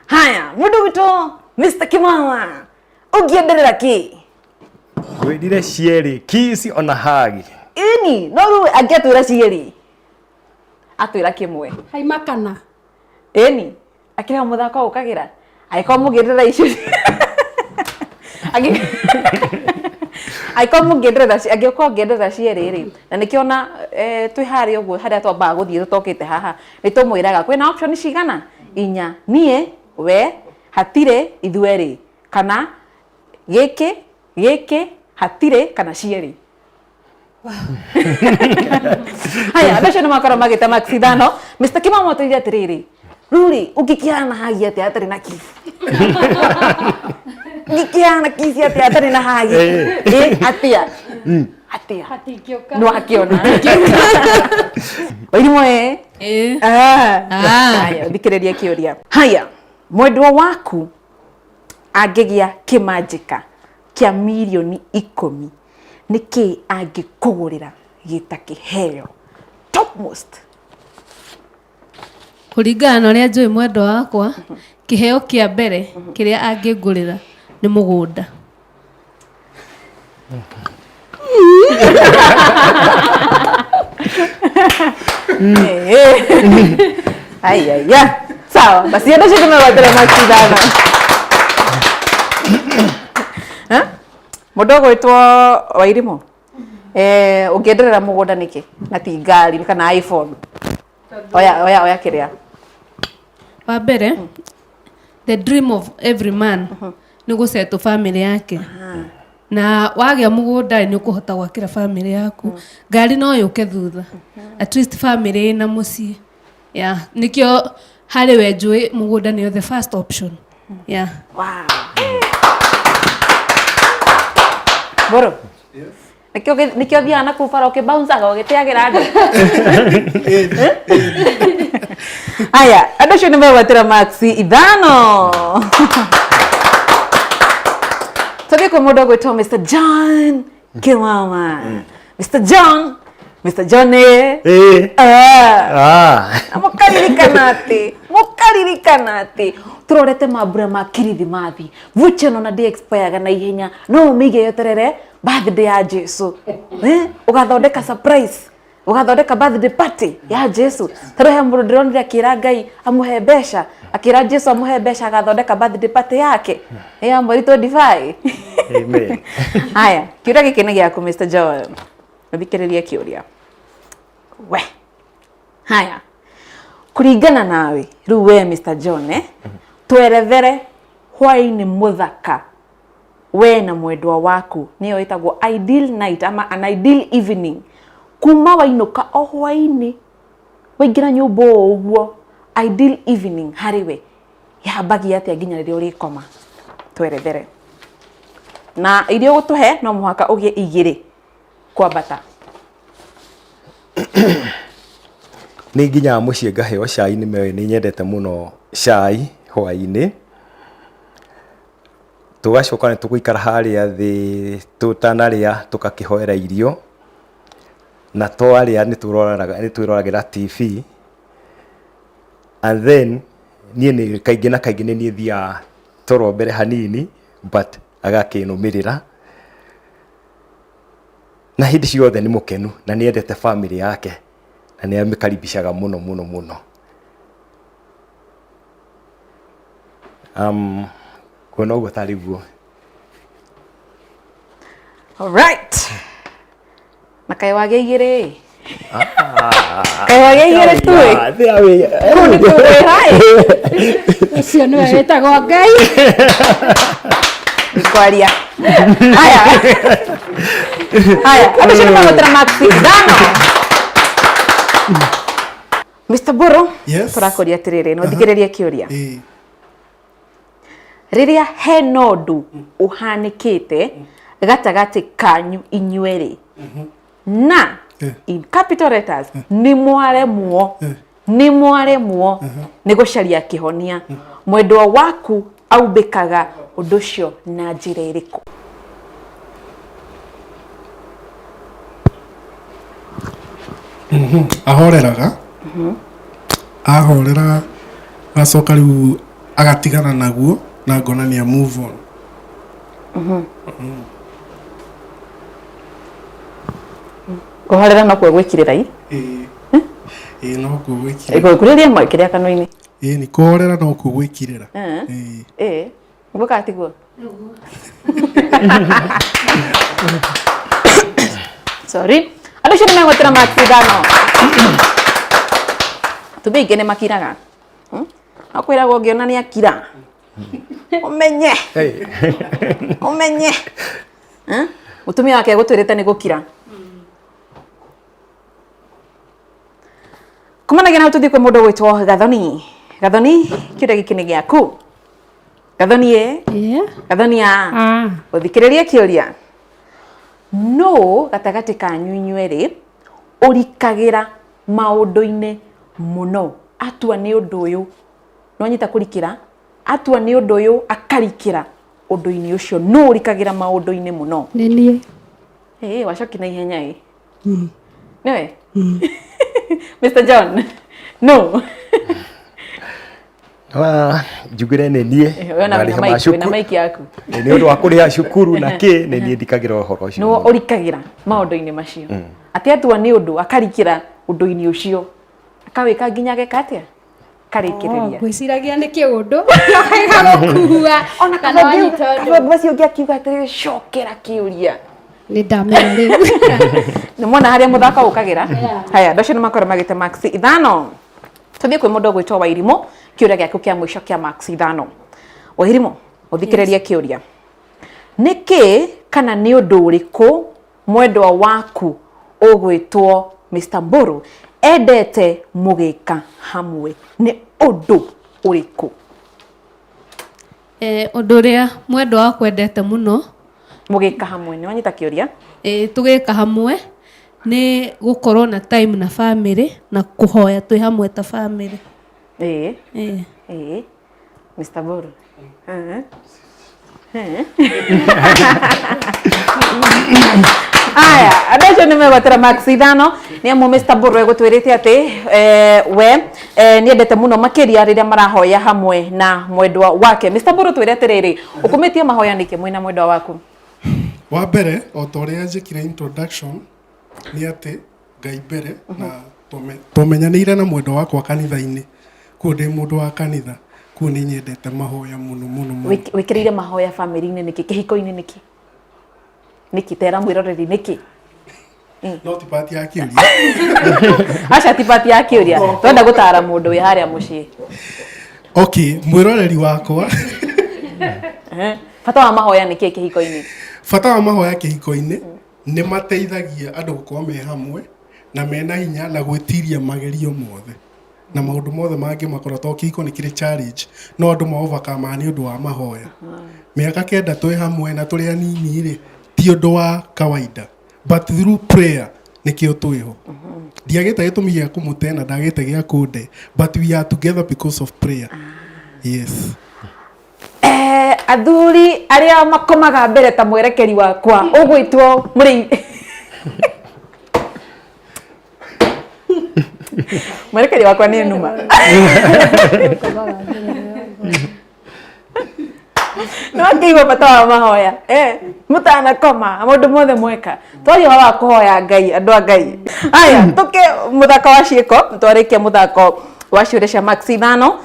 Haya, mũndũ witũ Mr. Kimama, ũngĩenderera kĩ? Ngwĩrire cierĩ, kiss ona hug. Ĩni, no rĩu angĩatwĩra cierĩ, atwĩra kĩmwe. Haima kana. Ĩni, akĩrĩ o mũthako ũkagĩra. Angĩkorwo mũngĩenderera icio. Angĩkorwo mũngĩenderera angĩkorwo ũngĩenderera cierĩ rĩ, na nĩkĩo ona twĩ harĩa ũguo harĩa twambaga gũthiĩ tũtokĩte haha, nĩ tũmwĩraga kwĩna option cigana? Inya. Niĩ, we, hatirĩ, ithuerĩ. Kana gĩkĩ, gĩkĩ, hatirĩ, kana cierĩ. Haya, andũ acio nĩ makorwo magĩte marks ithano. Mr. Kimamo atwĩrire atĩrĩrĩ, rĩu rĩ, ũngĩkĩhana hagi atĩa hatarĩ na kiss? Ũngĩkĩhana kiss atĩa hatarĩ na hagi? Ĩ, atĩa? Atĩa? Hatingĩũka. Nĩ wakĩona. Wairimũ ĩ? Ĩĩ. Haya, thikĩrĩria kĩũria. Haya, mwendwa waku angĩgĩa kĩmanjĩka kĩa mirioni ikũmi, nĩkĩ angĩkũgũrĩra gĩta kĩheo? Topmost. Kũringana na ũrĩa njũĩ mwendwa wakwa, kĩheo kĩa mbere kĩrĩa angĩngũrĩra nĩ mũgũnda. Ai ai ya. Sawa, basi andũ acio nĩmegwatĩra marks ithano. Ha? Mũndũ ũgwĩtwo Wairimũ, ũngĩenderera mũgũnda nĩkĩ na ti ngari kana iPhone? Oya oya oya kĩrĩa. Wa mbere, the dream of every man nĩ gũsettle family yake. Na wagĩa mũgũnda nĩ ũkũhota gwakĩra family yaku. Ngari no yũke thutha. At least family ĩna mũciĩ. Yeah, nĩkĩo harĩ we njũĩ mũgũnda nĩyo the first option. Yeah. Wow. Mbũrũ. Nĩkĩo nĩkĩo thiaga na kũu bara ũkĩbouncaga ũgĩtĩagĩra andũ. Aya, andũ acio nĩ megwatĩra marks ithano. Tũthiĩ kwĩ mũndũ ũgwĩtwo Mr. John Kimama. Mr. John, Mr. John ĩ. Ĩĩ. Ah. Na mũkaririkana atĩ mũkaririkana atĩ tũrorete mambura ma kirithimathi vucha ĩno na ndĩ expire na ihenya no ũmĩige yeterere birthday ya Jesu ũgathondeka surprise ũgathondeka birthday party ya Jesu tarĩu he mũndũ ndĩronire akĩra Ngai amũhe mbeca akĩra Jesu amũhe mbeca agathondeka birthday party yake ya mweri 25. Amen. Haya, kĩũria gĩkĩ nĩ gĩaku Mr. Joel. Thikĩrĩria kĩũria. We. Haya. Kũringana nawe, rĩu we Mr. John, twerethere hwaĩ-inĩ mũthaka we na mwendwa waku nĩyo ĩtagwo ideal night ama an ideal evening kuma wainũka o hwaĩ-inĩ waingĩra nyũmba o ũguo ideal evening harĩ we yambagia atĩa nginya rĩrĩa ũrĩkoma twerethere na iria ũgũtũhe no mũhaka ũgĩe igĩrĩ kwambata. Nĩ nginyaga mũciĩ ngaheo cai nĩ meĩ nĩ nyendete mũno cai hwaĩ-inĩ. Tũgacoka nĩ tũgũikara harĩa thĩ tũtanarĩa tũgakĩhoera irio, na twarĩa nĩ twĩroragĩra TV. And then niĩ nĩ kaingĩ na kaingĩ nĩ niĩ thiaga toro mbere hanini but agakĩnũmĩrĩra. Na hĩndĩ ciothe nĩ mũkenu na nĩ endete family yake na nĩ amĩkaribishaga mũno mũno mũno. Nguona ũguo tarĩ guo. Alright. Na kaĩ wagĩa igĩrĩ ĩ? Kaĩ wagĩa igĩrĩ tu ĩ? Kũu nĩ kũwĩha ĩ? Ũcio nĩwe wĩtagwo Ngai. Kwaria. Haya. Haya, andũ acio nĩ magwetera marks ithano. Mr. Boro, Yes. tũrakũria atĩrĩrĩ, no thikĩrĩrie kĩũria. Ĩĩ. Rĩrĩa hena ũndũ ũhanĩkĩte gatagatĩ kanyu inyuerĩ na in capital letters nĩ mwaremwo nĩ mwaremwo nĩ gũcaria kĩhonia mwendwa waku aumbĩkaga ũndũ ũcio na njĩra ĩrĩkũ? Ahoreraga ahorera agacoka rĩu agatigana naguo na ngona nĩ a move on. Kũhorera nokuo gwĩkirĩra i Ĩĩ. Ĩĩ nokuo gwĩkirĩra. Gũkurĩria kĩrĩa kanua-inĩ. Ĩĩ nĩ kũhorera nokuo gwĩkirĩra. Ĩĩ. Ĩĩ nĩguo kana tiguo? Sorry. Andũ acio nĩ megwetera marks ithano. Atumia aingĩ nĩ makiraga. No kwĩragwo ũngĩona nĩ akira ũmenye ũmenye. Mũtumia wake egũtwĩrĩte nĩ gũkira. Kumanagia na hau tũthiĩ kwĩ mũndũ ũgwĩtwo Gathoni. Gathoni, kĩũria gĩkĩ nĩ gĩaku. Gathoni ĩ? Yeah. Gathoni a? Ah. Ũthikĩrĩrie kĩũria. Nũ gatagatĩ kanyu inyuerĩ ũrikagĩra maũndũ-inĩ mũno? Atua nĩ ũndũ ũyũ, nĩwanyita kũrikĩra? Atua nĩ ũndũ ũyũ akarikĩra ũndũ-inĩ ũcio. Nũ ũrikagĩra maũndũ-inĩ mũno? Nĩ niĩ. Ĩ, wacoki na ihenya ĩ. Nĩwe? Mr. John, no. Njugire nĩ niĩ. Wena Marĩha ma mic, wĩna cukuru. mic yaku. Nĩ ũndũ wa kũrĩha cukuru na kĩ, nĩ niĩ ndikagĩra ũhoro ũcio. Nĩwe ũrikagĩra maũndũ-inĩ macio. Atĩ atua nĩ ũndũ akarikĩra ũndũ-inĩ ũcio. Akawĩka nginya ageka atĩa? Karĩkĩrĩria. Ngwĩciragia nĩ kĩũndũ gagũkua Ona kana wanyita ũndũ. kaba macio ũngĩ akiuga atĩrĩrĩ cokera kĩũria. Nĩ ndamenya rĩu. Nĩ mwona harĩa mũthako ũkagĩra? Haya, andũ acio nĩ makorwo magĩte marks ithano. Tũthiĩ kwĩ mũndũ ũgwĩtwo Wairimũ, kĩũria gĩaku kĩa mũico kĩa marks ithano. Wairimũ, ũthikĩrĩrie kĩũria. Nĩ kĩ kana nĩ ũndũ ũrĩkũ mwendwa waku ũgwĩtwo Mr. Mburu endete mũgĩka hamwe? Nĩ ũndũ ũrĩkũ? Ũndũ ũrĩa mwendwa wakwa endete mũno mũgĩka hamwe, nĩ wanyita kĩũria? Tũgĩka hamwe nĩ gũkorwo na time na family na kũhoya twĩ hamwe ta family. Ĩĩ. Ĩĩ. Mr. Mburu. Aya, andũ acio nĩ megwetera marks ithano nĩ amu Mr. Mburu egũtwĩrĩte atĩ we nĩ endete mũno makĩria rĩrĩa marahoya hamwe na mwendwa wake. Mr. Mburu twĩre atĩrĩrĩ, ũkumĩtie mahoya nĩkĩ mwĩna mwendwa waku? Wa mbere o ta ũrĩa njĩkire introduction nĩ atĩ Ngai mbere na tũmenyanĩire na mwendwa wakwa kanitha-inĩ, kuo ndĩ mũndũ wa kanitha, kuo nĩ nyendete mahoya mũno mũno mũno. Wĩkĩrĩire mahoya famĩlĩ-inĩ nĩkĩ, kĩhiko-inĩ nĩkĩ? Nĩkĩ? Tera mwĩroreri nĩkĩ? No ti part ya kĩũria. Aca ti part ya kĩũria. Twenda gũtara mũndũ wĩ harĩa mũciĩ. Okay, mwĩroreri wakwa. Bata wa mahoya nĩkĩ kĩhiko-inĩ? Bata wa mahoya kĩhiko-inĩ nĩ mateithagia andũ gũkorwo me hamwe na mena hinya na gwĩtiria magerio mothe na maũndũ mothe mangĩmakora, tondũ kĩhiko nĩ kĩrĩ challenge no andũ ma overcome nĩ ũndũ wa mahoya. Mĩaka kenda twĩ hamwe na tũrĩ anini rĩ, ti ũndũ wa kawaida, but through prayer nĩkĩo twĩho. Ndiagĩte gĩtũmi gĩa kũmũte na ndagĩte gĩa kũnde, but we are together because of prayer. Yes. Athuri arĩa makomaga mbere ta mwerekeri wakwa ũgwĩtwo mũrĩithi mwerekeri wakwa nĩ numa no akĩigua bata wa mahoya mũtanakoma maũndũ mothe mweka twaria ũhoro wa kũhoya Ngai andũ a Ngai aya tũke mũthako wa ciĩko twarĩkia mũthako wa ciũria cia max ithano.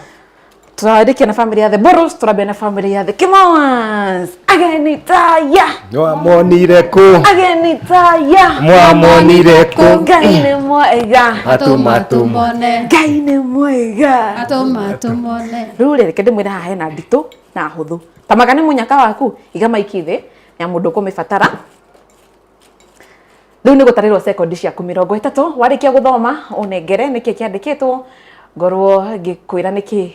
Twarĩkia na family ya the Boros, tũrambia na family ya the Kimawans. Ageni taya, Mwamonire kũ? Ageni taya, Mwamonire kũ? Ngai nĩ mwega, Atũma tũmone. Ngai nĩ mwega, Atũma tũmone. Rĩu rĩ, reke ndĩmwĩre haha hena nditũ na hũthũ. Tamaga nĩ mũnyaka waku, iga maiki thĩ ya mũndũ ũkũmĩbatara. Rĩu nĩ gũtarĩrwo sekondi ciaku 30. Warĩkia gũthoma ũnengere nĩkĩ kĩandĩkĩtwo, ngorwo ngĩkwĩra nĩkĩ,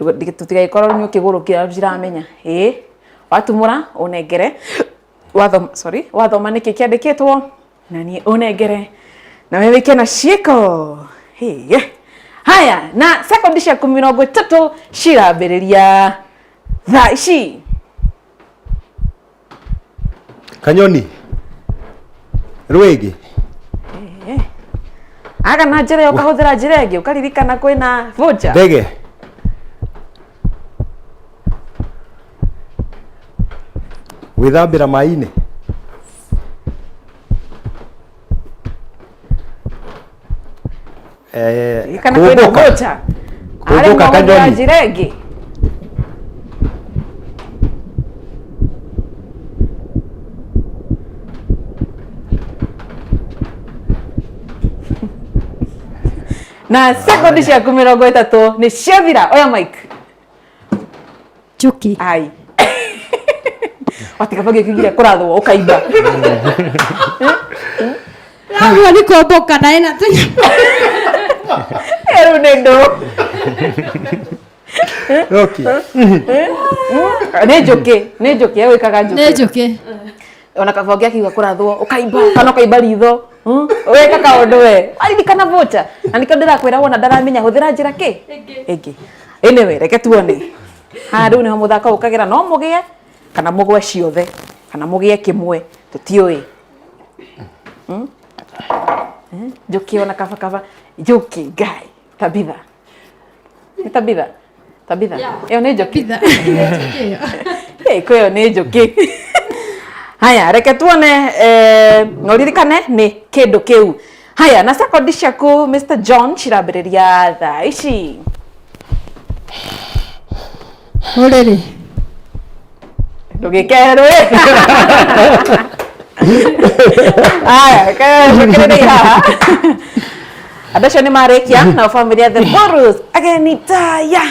tũtigagĩkorwo nĩ ũkĩgũrũkĩra ndiramenya. Ĩĩ, watumũra ũnengere, wathoma, sorry, wathoma nĩkĩ kĩandĩkĩtwo na niĩ ũnengere nawe wĩke na ciĩko. Hĩĩ. Haya, na sekondi ciaku 30 cirambĩrĩria thaa ici. Kanyoni. Rwĩgĩ. Aga na njĩra ĩyo ũkahũthĩra njĩra ĩngĩ ũkaririkana kwĩna voucher. Ndege. Gwĩthambĩra maĩ-inĩ. Ririkana kwĩna Kũmbũka. voucher. Arĩ Kũmbũka mwahũthĩra kanyoni. njĩra ĩngĩ. Na sekondi ciaku 30 nĩ ciathira. Oya mic. Njũkĩ. Ai. Watiga bangi kĩgire kũrathwo ũkaimba. Ũguo nĩ kũmbũka na ĩna tũnyamũ. Rĩu nĩ ndũ. Okay. Nĩ njũkĩ, nĩ njũkĩ, egwĩkaga njũkĩ. Nĩ njũkĩ. Ona kaba ũngĩakiuga kũrathwo ũkaimba kana ũkaimba ritho. Weka kaũndũ we. Waririkana voucher. Na nĩkĩo ndĩrakwĩra wona ndaramenya hũthĩra njĩra kĩ? Ĩngĩ. Anyway, reke tuone. Haha rĩu nĩho mũthako ũkagĩra, no mũgĩe kana mũgwe ciothe kana mũgĩe kĩmwe, tũtiũĩ. Njũkĩ ona kaba kaba njũkĩ Ngai. Tabitha. Nĩ Tabitha? Tabitha. Ĩyo nĩ njũkĩ. Ĩyo nĩ njũkĩ. Haya, reke tuone, no ririkane nĩ kĩndũ kĩu. Haya, na sekondi ciaku Mr. John cirambĩrĩria thaa ici. Ũrĩrĩ. Ndũgĩkerwe. Haya, cokereria haha. Andũ acio nĩ marĩkia na family ya the Borus. Ageni taya.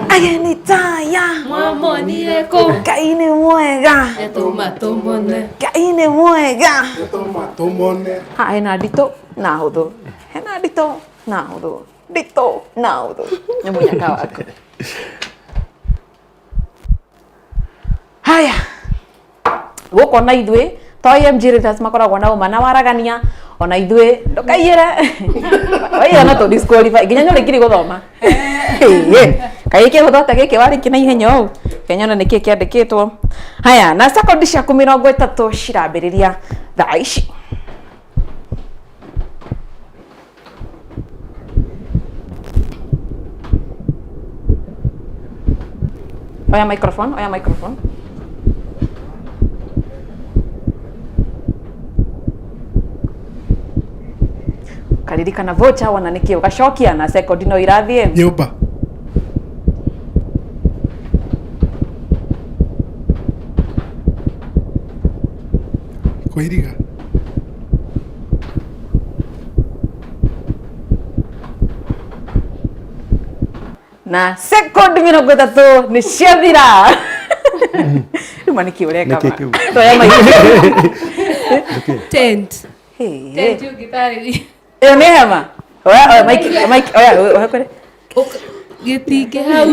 Ageni taya. Mwamonire kũ? Ngai nĩ mwega. Atũma tũmone. Ngai nĩ mwega. Tũmone. Ha, hena nditũ na hũthũ. Hena nditũ na hũthũ. Nditũ na hũthũ. Nĩ mũnyaka waku. Haya. Gũkũ na ithuĩ to AMG Realtors makoragwo na ũma na waragania, ona ithuĩ ndũkaiyĩre. Waiyĩra no tũ disqualify nginya nĩ ũrĩkirie gũthoma. Kaĩ kĩhũthũ ta gĩkĩ warĩkia na ihenya ũũ? Kenya ona nĩkĩ kĩandĩkĩtwo. Haya, na sekondi ciaku 30 cirambĩrĩria thaa ici. Oya microphone, oya microphone. Karirikana voucher wona nĩkĩ ũgacokia na sekondi no irathiĩ. Nyũmba. Kwĩriga. Na sekondi 30 nĩ ciathira. Rĩu ma nĩkĩ ũreka Nĩkĩ ma? kĩu? Toya maitũ. Tent. Hey. Tent ũngĩtarĩria. Ĩyo nĩ hema. Oya, oya, mic, mic, oya, oya kwere. Gĩtingĩ hau.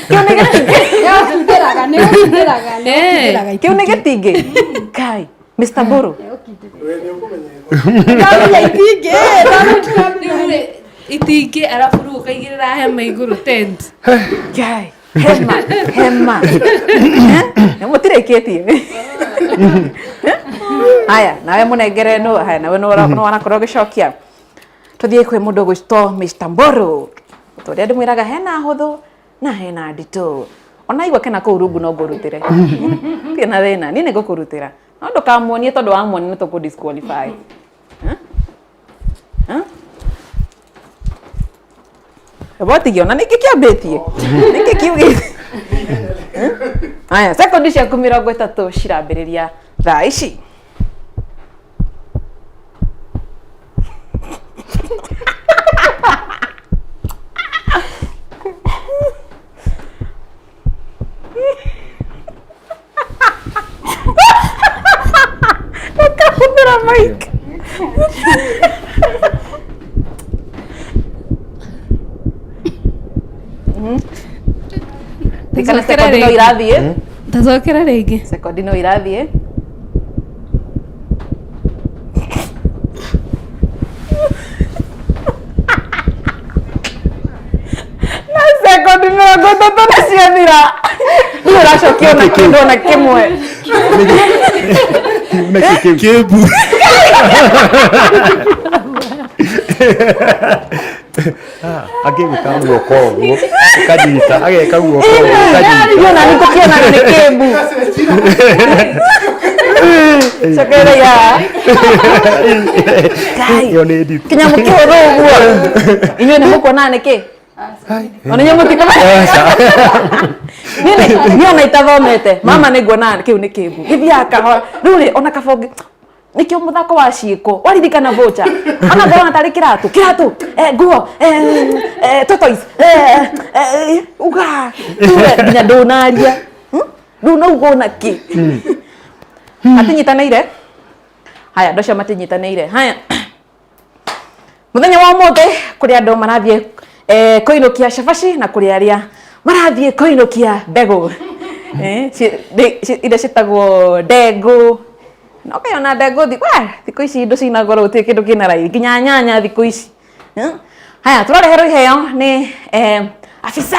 Kĩu nĩ gĩtingĩ. Nĩũkindĩraga, nĩũkindĩraga, nĩũkindĩraga. Kĩu nĩ gĩtingĩ. Kai, Mr. Mburu. Ndamenya itingĩ. Rĩu rĩ, itingĩ arabu rĩu ũkaigĩrĩra hema igũrũ tent. Kai, hema, hema. Nĩ mũtirĩkĩtie. Haya, nawe mũnengere no, haya nawe no ũrakorwo ũgĩcokia. Tũthiĩ kwĩ mũndũ ũgwĩtwo Mr. Mburu. Tũrĩa ndĩmwĩraga hena hũthũ na hena nditũ. Ona igua kena kũu rungu no ngũrutĩre. Tirĩ na thĩna, niĩ nĩ ngũkũrutĩra. No ndũkamuonie tondũ wamuonia nĩ tũkũ disqualify. Botigie ona nĩkĩ kĩambĩtie nĩkĩ kiugĩte. Haya, sekondi ciaku 30 cirambĩrĩria thaa ici. Ndakahũthĩra mic. Ririkana Tacokera sekondi no rĩngĩ. irathiĩ. Tacokera rĩngĩ. Sekondi no irathiĩ. Na sekondi 30 nĩ ciathira. Rĩu ũracokia ona kĩndũ ona kĩmwe. Kĩmbu. Angĩgwĩka guoko ũguo ũkanyita, ageka guoko ũguo ũkanyita. Niĩ ona nĩ ngũkĩona nĩ kĩmbu. Cokereria haha. Ngai. Ĩyo nĩ nditũ. Kĩnyamũ kĩhũthũ ũguo. Inyuĩ nĩ mũkuona nĩ kĩ? Ona inyuĩ mũtikũmenya. Niĩ niĩ ona itathomete mama nĩ nguona kĩu nĩ kĩmbu gĩthiaga kahora rĩu rĩ ona kaba ũngĩ nĩkĩo mũthako wa ciĩko waririkana voucher ona ngorwo na tarĩ kĩratũ kĩratũ nguo tortoise uga tuge nginya ndũnaria. Rĩu no uga ona kĩ matinyitanĩire. Haya, andũ acio matinyitanĩire. Haya, muthenya wa ũmũthĩ kũrĩ andũ marathiĩ kũinũkia cabaci na kũrĩ arĩa marathiĩ kũinũkia mbegũ. Iria ciĩtagwo ndengũ. Na ũkĩona ndengũ thikũ ici indo cina goro gũtirĩ kĩndũ kĩna raithi nginya nyanya thikũ ici. Haya, tũrareherwo iheo nĩ afisa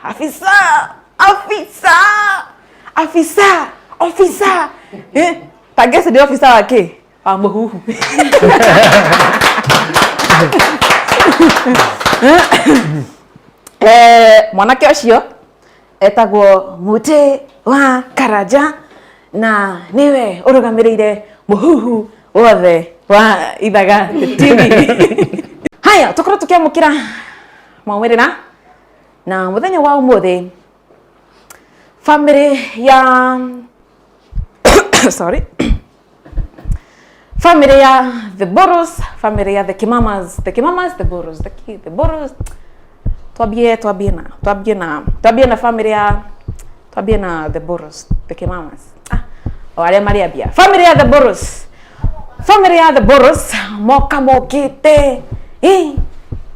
afisa afisa afisa ofisa. Ta guess nĩ ofisa wa kĩ? Wa mũhuhu. Mwanake ũcio etagwo Mũtĩ wa Karanja na nĩwe ũrũgamĩrĩire mũhuhu wothe wa Ithaga TV. Haya, tũkorwo tũkĩamũkĩra maumĩrĩra na mũthenya wa ũmũthĩ family ya sorry family ya the Boros, family ya the Kimamas, the Kimamas, the Boros, the Boros. Twambie, twambie na, twambie na, twambie na family ya, twambie na the Boros, the Kimamas. O arĩa marĩambia. Family ya the Boros. Family ya the Boros moka mokite.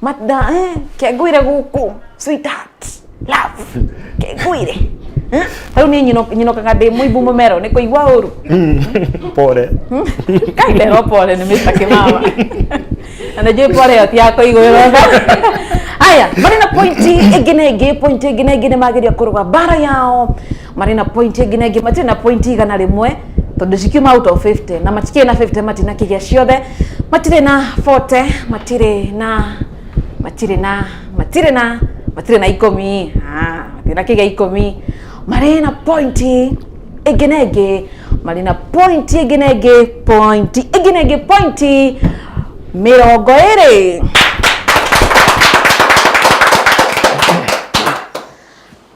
Mada, kengwire guku, sweetheart, love. Kengwire. Rĩu niĩ nyinũkaga ndĩ mũimbu mũmero nĩ kũigua ũru. Pole. Kai ndero pole nĩ Mr. Kimama. Na nĩ njũĩ pole ĩyo ti ya kũiguĩrwo tha. Haya, marĩ na pointi ĩngĩ na ĩngĩ, pointi ĩngĩ na ĩngĩ nĩ mageria kũrũga mbara yao. Marĩ na pointi ĩngĩ na ĩngĩ, matirĩ na pointi 100 tondũ cikiuma out of 50 na matikĩrĩ na 50 matinakĩgĩa ciothe. Matirĩ na 40, matirĩ na, matirĩ na, matirĩ na, matirĩ na 10. Matirĩ na kĩgĩa 10. Marĩ na pointi ĩngĩ na ĩngĩ, marĩ na pointi ĩngĩ na ĩngĩ, pointi ĩngĩ na ĩngĩ, pointi 20.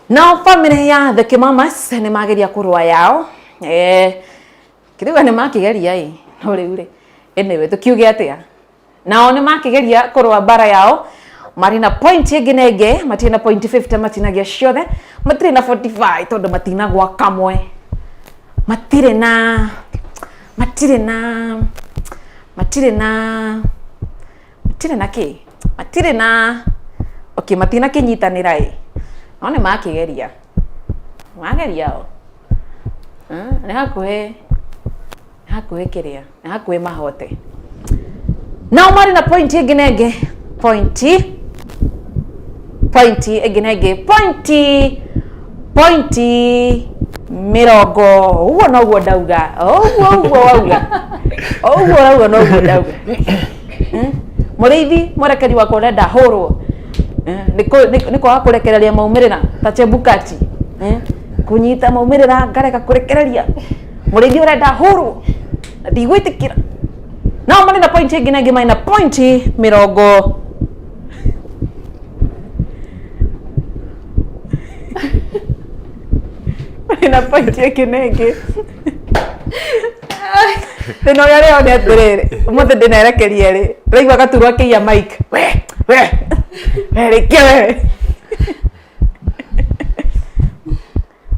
Nao family ya the Kimamas nĩ mageria kũrũa yao. Kĩrĩu nĩ makĩgeria ĩ, no rĩu rĩ, anyway, tũkiuge atĩa? Nao nĩ makĩgeria kũrũa mbara yao, marĩ na point ĩngĩ na ĩngĩ, matirĩ na point 50 matinagĩa ciothe, matirĩ na 45 tondũ matinagwa kamwe. Matirĩ na, matirĩ na, matirĩ na, matirĩ na kĩ? Matirĩ na, okay, matinakĩnyitanĩra ĩ. No nĩ makĩgeria. Mageria o. Nĩ hakuhĩ, nĩ hakuhĩ kĩrĩa, nĩ hakuhĩ mahote. Nao marĩ na pointi ĩngĩ na ĩngĩ, pointi, pointi ĩngĩ na ĩngĩ, pointi, pointi mĩrongo, ũguo noguo ndauga, ũguo ũguo wauga, ũguo ũrauga noguo ndauga. Mũrĩithi mwerekeri wakwa ũrenda hũrwo. Nĩ kwaga kũrekereria maumĩrĩra ta Chebukati. Kũnyita maumĩrĩra ngarega kũrekereria. Mũrĩithi ũrenda hũrwo na ndigwĩtĩkĩra. Nao marĩ na pointi ĩngĩ na ĩngĩ, marĩ na pointi mĩrongo. Mena point ĩngĩ na ĩngĩ. Thĩna ũrĩa rĩo nĩ atĩrĩrĩ, ũmũthĩ ndĩnerekeria rĩ, ndĩraigua gaturwa akĩiya mic. We, we, we, rĩkia we.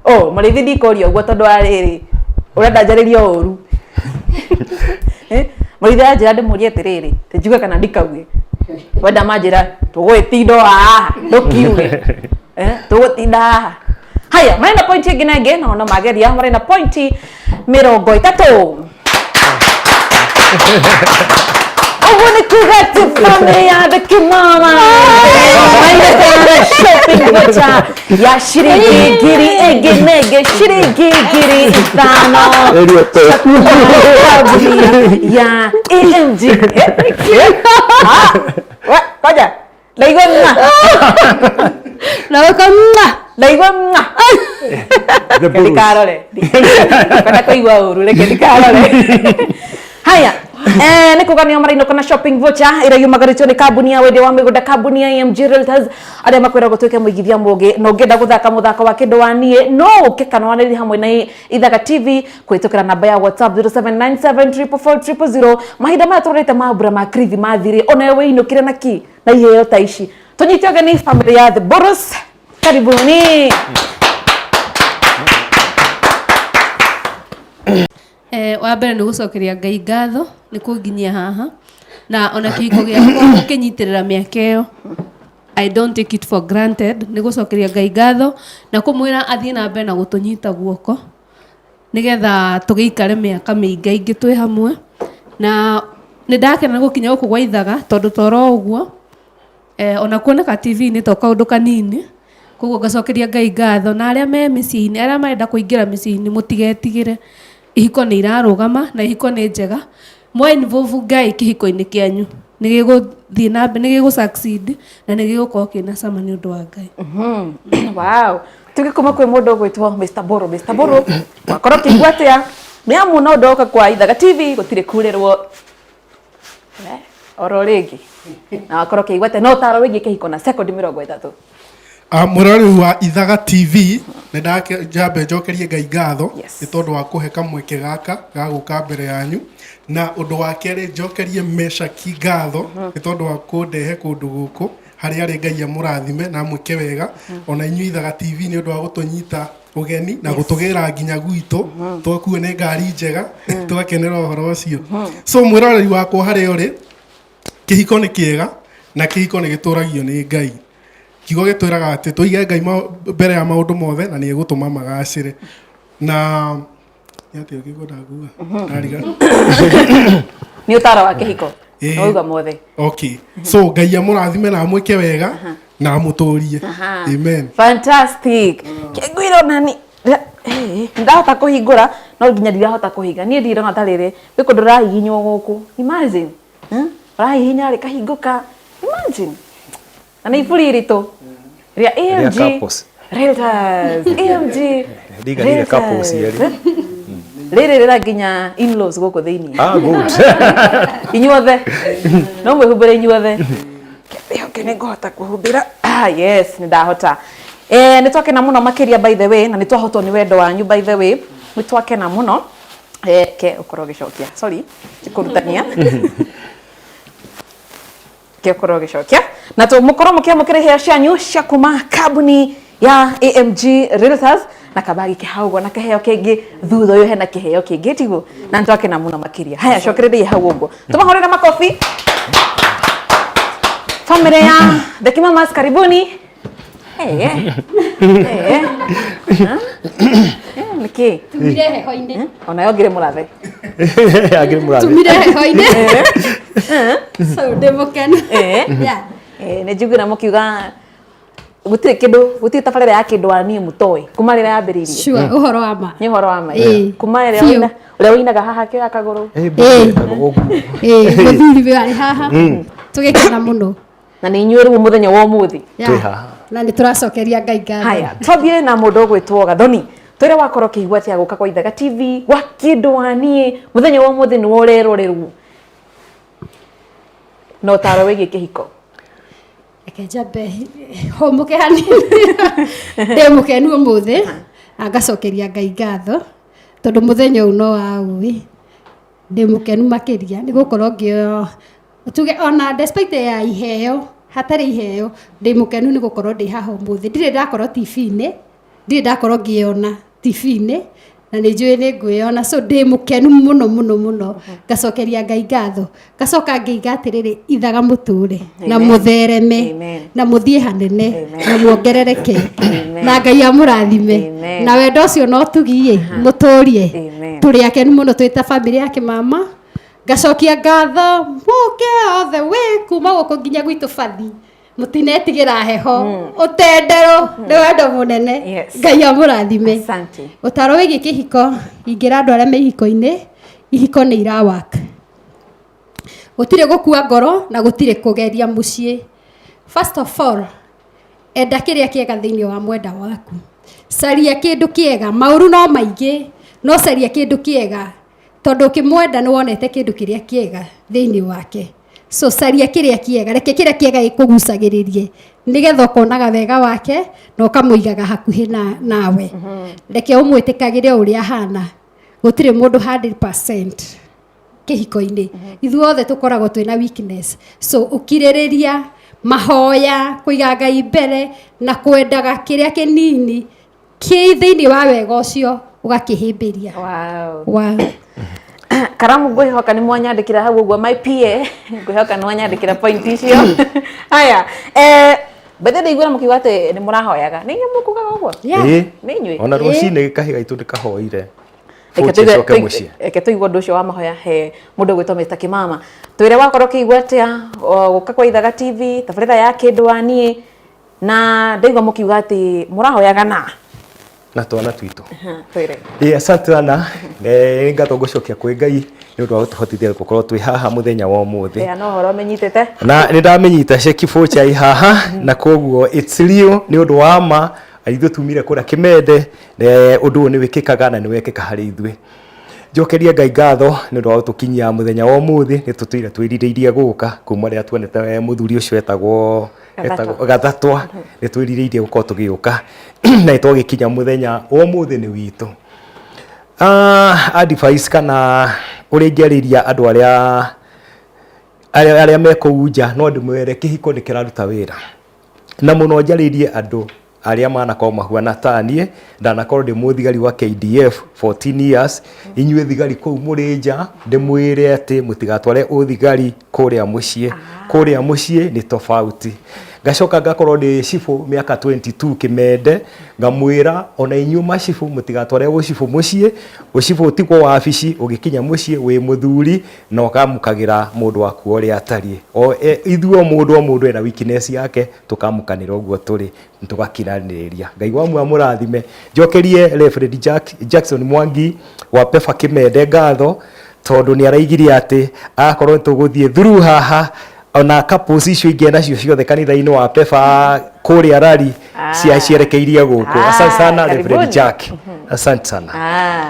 Oh, mũrĩithi ndikũria ũguo tondũ wa rĩrĩ, ũrenda njarĩrie ũru. Eh, Mũrĩithi aranjĩra ndĩmũrie atĩrĩrĩ, njuge kana ndikauge. Wenda manjĩra tũgũgĩtinda o haha, ndũkiuge. Eh, tũgũtinda haha. Haya, marĩ na pointi ĩngĩ na ĩngĩ, no no mageria, marĩ na pointi 30. Ũguo nĩ kuga atĩ family ya The Kimama maigĩte shopping voucher ya ciringi ngiri ĩngĩ na ĩngĩ ciringi 5,000 cia kuma kambuni ya AMG. Ah, we, ngoja ndaigua ng'a Naweka mwa. Ndaigua ng'a. The Reke Bulls. ndikarore, kwenda kũigua ũru, reke ndikarore. Haya, eh, nĩ kuga nĩo marainũka na shopping voucher ĩrĩa yumagarĩtio nĩ kambuni ya wendia wa mĩgũnda, kambuni ya AMG Realtors, arĩa makwĩra gũtuĩke mũigithia mũgĩ. Na ũngĩenda gũthaka mũthako wa kĩndũ wa niĩ, no ũke kana wanĩrĩrie hamwe na Ithaga TV kũhĩtũkĩra namba ya WhatsApp 0797444000. Mahinda maya tũrorete mambura ma Kirithimathi rĩ, onawe wĩinũkĩre na kĩ na iheo ta ici. Tũnyite ũgeni family ya The Boros, karibuni. Eh, wa mbere nĩ gũcokeria Ngai ngatho nĩ kũnginyia haha, na ona kĩhiko gĩakwa gũkĩnyitĩrĩra mĩaka ĩyo, I don't take it for granted. Nĩ gũcokeria Ngai ngatho na kũmwĩra athiĩ na mbere na gũtũnyita guoko nĩgetha tũgĩikare mĩaka mĩingaingĩ twĩ hamwe. Na nĩ ndakena gũkinya gũkũ gwa Ithaga, tondũ toro ũguo, eh, ona kuoneka TV-inĩ to kaũndũ kanini. Koguo ngacokeria Ngai ngatho, na arĩa me mĩciĩ-inĩ, arĩa marenda kũingĩra mĩciĩ-inĩ, mũtigetigĩre, ihiko nĩ irarũgama na ihiko nĩ njega. Mwa involve Ngai kĩhiko-inĩ kĩanyu, nĩ gĩgũthiĩ na mbere, nĩ gĩgũ succeed na nĩ gĩgũkorwo kĩna cama nĩ ũndũ wa Ngai. Wow. Tuge kuma kwĩ mũndũ ũgwĩtwo Mr. Boro. Mr. Boro, wakorwo ũkĩigua atĩa? Nĩ amu no ndoka kwa Ithaga TV gũtirĩ kurĩrwo. Eh, oro rĩngĩ. Na wakorwo ũkĩigua atĩa? No ũtaro wĩgiĩ kĩhiko na sekondi 30. Ah, mwĩroreri wa Ithaga TV, nĩ njambe njokerie Ngai ngatho Yes. nĩ tondũ wa kũhe kamweke gaka ga gũka mbere yanyu, na ũndũ wa kerĩ njokerie Meshaki ngatho nĩ tondũ wa kũndehe kũndũ gũkũ harĩa arĩ. Ngai amũrathime na amwĩke wega, ona inyuĩ Ithaga TV nĩ ũndũ wa gũtũnyita ũgeni na gũtũgĩra nginya gwitũ, twakuo nĩ ngari njega, twakenera ũhoro ũcio. So mwĩroreri wakwa harĩa ũrĩ, kĩhiko nĩ kĩega na kĩhiko nĩ gĩtũragio nĩ Ngai. Kiugo gĩtwĩraga atĩ tũige Ngai mbere ya maũndũ mothe na nĩ egũtũma magacĩre. Na nĩ atĩa ũngĩ ngwendaga kuga? Ndariga. Nĩ ũtaro wa kĩhiko. Ĩĩ. Wauga mothe. Okay. So Ngai amũrathime na amwĩke wega na amũtũrie. Amen. Fantastic. Kĩngwĩra nani ndahota kũhingũra no nginya ndirahota kũhinga. Niĩ ndirona ta rĩrĩ gwĩ kũndũ ũrahihinywo gũkũ. Imagine. Ũrahihinya rĩkahingũka. Imagine. Na nĩ iburi iritũ rĩa AMG couples. Realtors. AMG Ndiganire couples Realtors. yerĩ. Rĩrĩ rĩra nginya in-laws gũkũ thĩinĩ. Ah, good. Inyuothe no mwĩhumbĩre inyuothe. Okay, nĩ ngũhota kũhumbĩra. Ah, yes, nĩ ndahota. Eh, nĩ twakena mũno makĩria by the way, na nĩ twahotwo nĩ wendo wanyu by the way, nĩ twakena mũno. Eh, ke ũkorwo ũgĩcokia, sorry kũrutania, ke ũkorwo ũgĩcokia na mũkorwo mũkĩamũkĩra iheo cianyu cia kuma kambuni ya AMG Realtors na kabagi ke hau ũguo na kĩheo kĩngĩ thutha ũyũ, hena kĩheo kĩngĩ tiguo, na nĩ twakena mũno makĩria. Haya, cokereria hau ũguo, tũmahũrĩre makobi family ya The Kimamas, karibuni. Eh, eh. Eh, eh. Nĩkĩ? Tumire heho-inĩ. Onayo ngĩrĩ mũrathe. Angĩrĩ mũrathe. Tumire heho-inĩ. So ndĩ mũkenu. Eh. Yeah. Eh, nĩ njiguire mũkiuga gũtirĩ kĩndũ, gũtirĩ tabarĩra ya kĩndũ wa niĩ mũtoĩ kuma rĩrĩa yambĩrĩirie. Sure, ũhoro wa ma. Nĩ ũhoro wa ma. Ĩĩ. Kuma ĩrĩa Biũ. ũrĩa ũinaga haha akĩoya kagũrũ. Eh, Ĩĩ. ũguo. Ĩĩ, mũthuri we arĩ haha. Tũgĩkena mũno. Na nĩ inyuĩ rĩu mũthenya wa ũmũthĩ. Yeah. Twĩ haha. Na nĩ tũracokeria Ngai ngatho. Haya, twambie na mũndũ ũgwĩtwo Gathoni. Twĩre wakorwo ũkĩigua atĩa gũka kwa Ithaga TV gwa kĩndũ wa niĩ mũthenya wa ũmũthĩ nĩwe ũrerorerwo na ũtaro wĩgiĩ kĩhiko. Reke njambe hũmũke hanini. Ndĩ mũkenu ũmũthĩ. Na ngacokeria Ngai ngatho tondũ mũthenya ũyũ no waũĩ ndĩ mũkenu makĩria nĩ gũkorwo ngĩo tuge ona despite ya iheo hatarĩ iheo ndĩ mũkenu nĩ gũkorwo ndĩ haha ũmũthĩ. Ndirĩ ndakorwo TV-inĩ, ndirĩ ndakorwo ngĩona TV-inĩ na nĩ njũĩ nĩ ngwĩyona, so ndĩ mũkenu mũno mũno mũno. Ngacokeria Ngai ngatho, ngacoka ngĩiga atĩrĩrĩ, ithaga mũtũre na Amen. mũthereme Amen. na mũthiĩ hanene Amen. na muongerereke Amen. na Ngai amũrathime Amen. na wendo ũcio no tugie mũtũrie. Amen. Tũrĩ akenu mũno twĩ ta bamĩrĩ ya kĩmama. Ngacokia ngatho mũke othe wĩ kuma gũkũ nginya gwitũ bathi, mũtinetigĩra heho, ũtendero nĩ wendo mũnene. Yes. Ngai amũrathime. Asante. Ũtaro wĩgiĩ kĩhiko, ingĩra andũ arĩa me ihiko-inĩ, ihiko nĩ irawaka, gũtirĩ gũkua ngoro na gũtirĩ kũgeria mũciĩ. First of all, enda kĩrĩa kĩega thĩinĩ wa mwenda waku, caria kĩndũ kĩega. Maũru no maingĩ, no caria kĩndũ kĩega tondũ ũkĩmwenda nĩ wonete kĩndũ kĩrĩa kĩega thĩinĩ wake. So caria kĩrĩa kĩega, reke kĩrĩa kĩega gĩkũgucagĩrĩrie nĩgetha ũkonaga wega wake na ũkamũigaga hakuhĩ na, nawe. Reke ũmwĩtĩkagĩre o ũrĩa ahana, gũtirĩ mũndũ 100% kĩhiko-inĩ, ithuothe tũkoragwo twĩna weakness. So ũkirĩrĩria, mahoya, kũiga Ngai mbere na kwendaga kĩrĩa kĩnini kĩ thĩinĩ wa wega ũcio ũgakĩhĩmbĩria. Wow. Wow. Karamu ngwĩhoka nĩ mwanyandĩkĩra hau ũguo, my PA, ngwĩhoka nĩ mwanyandĩkĩra point icio. Haya, bethe ndaiguĩra mũkiuga atĩ nĩ mũrahoyaga, nĩ inyuĩ mũkugaga ũguo? Yeah. Ĩĩ. Nĩ inyuĩ? Ona rũcinĩ kahĩ gaitũ ndĩkahoire. Reke Bũnje coke mũciĩ. Reke tũigue ũndũ ũcio wa mahoya he mũndũ ũgwĩtwo Mr. Kimama. Twĩre wakorwo ũkĩigua atĩa gũka kwa Ithaga TV, tabarĩra ya kĩndũ wa niĩ, na ndaigua mũkiuga atĩ mũrahoyaga na na twana twitũ. Twĩre. Ĩĩ, asante sana. Nĩ ngatho ngũcokia kwĩ Ngai nĩ ũndũ wa gũtũhotithia gũkorwo twĩ haha mũthenya wa ũmũthĩ. Heana ũhoro ũmenyitĩte. Na nĩ ndamenyita ceki voucher ĩ haha, na koguo it's real, nĩ ũndũ wa ma. Ithuĩ tumire kũrĩa Kĩmende, ũndũ ũyũ nĩ wĩkĩkaga na nĩ wekĩka harĩ ithuĩ. Njokerie Ngai ngatho nĩ ũndũ wa gũtũkinyia mũthenya wa ũmũthĩ, nĩ tũtũire twĩrirĩirie gũka kuma rĩrĩa tuonete mũthuri ũcio etagwo Gathatwa. Gathatwa, nĩ twĩrirĩirie gũkorwo tũgĩũka na nĩ twagĩkinya mũthenya wa ũmũthĩ nĩ witũ. Advice kana ũrĩa ingĩarĩria andũ arĩa me kũu nja, no ndĩmwĩre kĩhiko nĩ kĩraruta wĩra, na mũno njarĩrie andũ arĩa manakorwo mahuana ta niĩ. Ndanakorwo ndĩ mũthigari wa KDF 14 years. Inyuĩ thigari kũu mũrĩ nja, ndĩmwĩre atĩ mũtigatware ũthigari kũrĩa mũciĩ, kũrĩa mũciĩ nĩ tofauti. Ngacoka ngakorwo ndĩ cibũ mĩaka 22 Kĩmende, ngamwĩra ona inyuĩ macibũ mũtigatware ũcibũ mũciĩ, ũcibũ ũtigwo wabici, ũgĩkinya mũciĩ wĩ mũthuri na ũkamũkagĩra mũndũ waku ũrĩa atariĩ. O ithuĩ o mũndũ o mũndũ ena weakness yake, tũkamũkanĩra ũguo tũrĩ, tũgakiranĩrĩria. Ngai wa muoyo amũrathime. Njokerie Reverend Jackson Mwangi wa Pefa Kĩmende ngatho tondũ nĩ araigire atĩ akorwo tũgũthiĩ through haha, ona couples icio ingĩ nacio ciothe kanitha-inĩ wa Pefa kũrĩa rari cia cierekeirie gũkũ. Asante sana Reverend Karibuni. Jack, asante sana.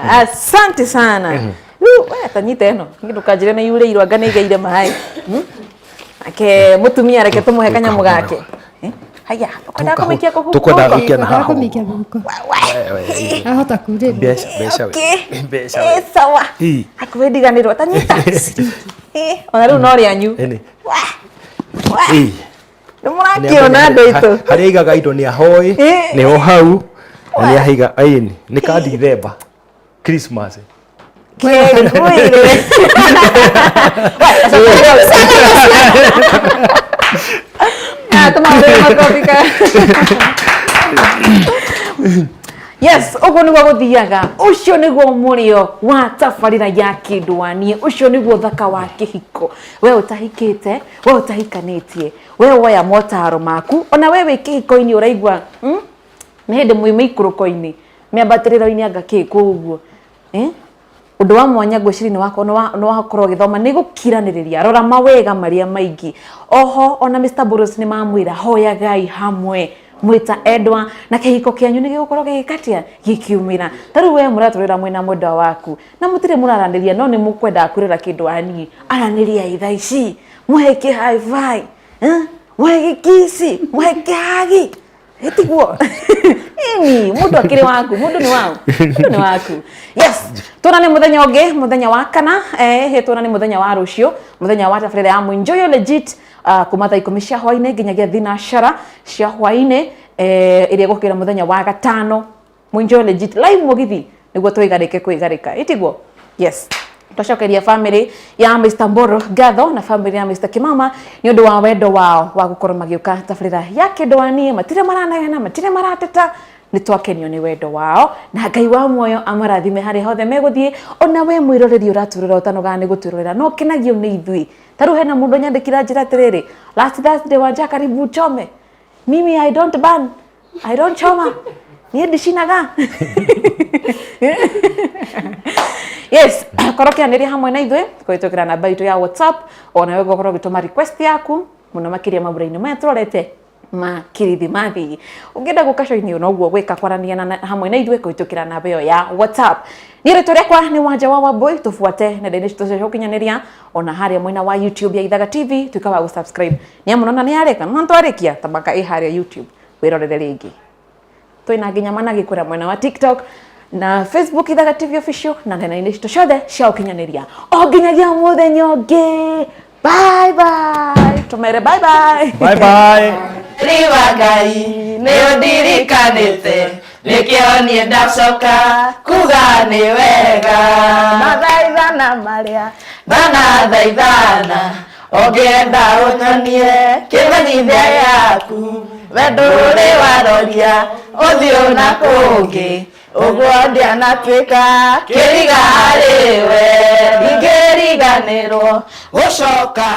Asante sana. Rĩu we tanyita ĩno ndũkanjĩre nĩ yurĩirwo, anga nĩ igĩire maĩ. Ake mũtumia, reke tũmũhe kanyamũ gake. Haya, ũkwenda kũmĩikia kũhu? Tũkwenda gũikia na haha. Kũmĩikia mũhuko ahota kurĩrwo. Mbeca, mbeca we. Okay. Mbeca we. Sawa. Ii. Hakuhĩ ndiganĩrwo, tanyita. Ona rĩu no rĩanyu. Ĩni. Wah. Ii. Nĩ mũrakĩona andũ aitũ. Harĩa aigaga indo nĩ ahoĩ, nĩho hau, na nĩ ahaiga ĩni nĩ ka December Christmas. Kĩrĩkwĩrĩ. Tũmahũrĩre makobi Yes, ũguo nĩguo gũthiaga. Ũcio nĩguo mũrĩo wa tabarĩra ya kĩndũ wa niĩ. Ũcio nĩguo thaka wa kĩhiko. We ũtahikĩte, we ũtahikanĩtie, we woya motaro maku, ona we wĩ kĩhiko-inĩ ũraigua nĩ hĩndĩ mwĩ mĩikũrũko-inĩ, mĩambatĩrĩro-inĩ anga kĩ kũu ũguo. Ũndũ wa mwanya ngwĩciria nĩ wakorwo ũgĩthoma nĩ gũkiranĩrĩria. Rora mawega marĩa maingĩ. Oho ona Mr. Burrows nĩ mamwĩra hoyagai hamwe mwĩta endwa, na kĩhiko kĩanyu nĩ gĩgũkorwo gĩgĩkatia gĩkiumĩra. Ta rĩu we mũratũrĩra mwĩna mwendwa waku na mũtirĩ mũraranĩria, no nĩ mũkwendaga kwĩrora kĩndũ wa niĩ, aranĩriai thaa ici, mũhe kĩ high five, mũhe gĩkici, mũhe kĩhagi. Ĩtiguo ĩni mũndũ akĩrĩ waku, mũndũ nĩ waku, mũndũ nĩ waku. Yes, tuonane mũthenya ũngĩ, mũthenya wa kana, tuonane mũthenya wa rũciũ, mũthenya wa tabarĩra ya Mwinjoyo Legit, kuma thaa 10 cia hwainĩ nginyagia 12 cia hwainĩ, ĩrĩa ĩgũkĩra mũthenya wa gatano. Mwinjoyo Legit live mũgithi nĩguo twĩgarĩke kwĩgarĩka, ĩtiguo? Yes, twacokeria family ya Mr. Mboro ngatho na family ya Mr. Kimama nĩ ũndũ wa wendo wao wa gũkorwo magĩũka tabarĩra ya Kĩndũ wa Niĩ. Matirĩ maranegena, matirĩ marateta, nĩ twakenio nĩ wendo wao, na Ngai wa muoyo amarathime harĩa hothe megũthiĩ. Ona we mwĩroreri ũratwĩrora ũtanogaga nĩ gũtwĩrorera, no kenagio nĩ ithuĩ. Ta rĩu hena mũndũ nyandĩkira njĩra atĩrĩrĩ, last Thursday Wanja karibu uchome, mimi I don't burn, I don't choma, niĩ ndicinaga. Yes, korwo kĩanĩria hamwe na ithuĩ kũhĩtũkĩra namba itũ ya WhatsApp, ona we gũkorwo ũgĩtũma request yaku mũno makĩria mambura-inĩ maya tũrorete ma kirithimathi. Ũngĩenda gũka show-inĩ noguo gwĩka kwaranĩria na hamwe na ithuĩ kũhĩtũkĩra namba ĩyo ya WhatsApp. Niĩ rĩtwa rĩakwa nĩ Wanja wa Wambui, tũbuate nenda-inĩ citũ cia ũkinyanĩria, ona harĩa mwena wa YouTube ya Ithaga TV, tuĩka wa gũ-subscribe. Nĩ amu nona nĩ yarĩka, nona nĩtwarĩkia, tabaka ĩ harĩa YouTube wĩrorere rĩngĩ. Twĩna nginya managi kũrĩa mwena wa TikTok na Facebook Ithaga TV official, na nenda-inĩ citũ ciothe cia ũkinyanĩria. O nginyagia mũthenya ũngĩ. Bye bye. Tumere bye bye. Bye bye. Riwa Ngai nĩ ũndirikanĩte, nĩkĩo niĩ ndacoka kuga nĩ wega. Mathaithana marĩa ndanathaithana, ũngĩenda ũnyonie kĩmenyithia gĩaku, we ndũrĩ waroria ũthiũ na kũngĩ, ũguo ndianatuĩka kĩriga harĩ we, ndingĩriganĩrwo gũcoka.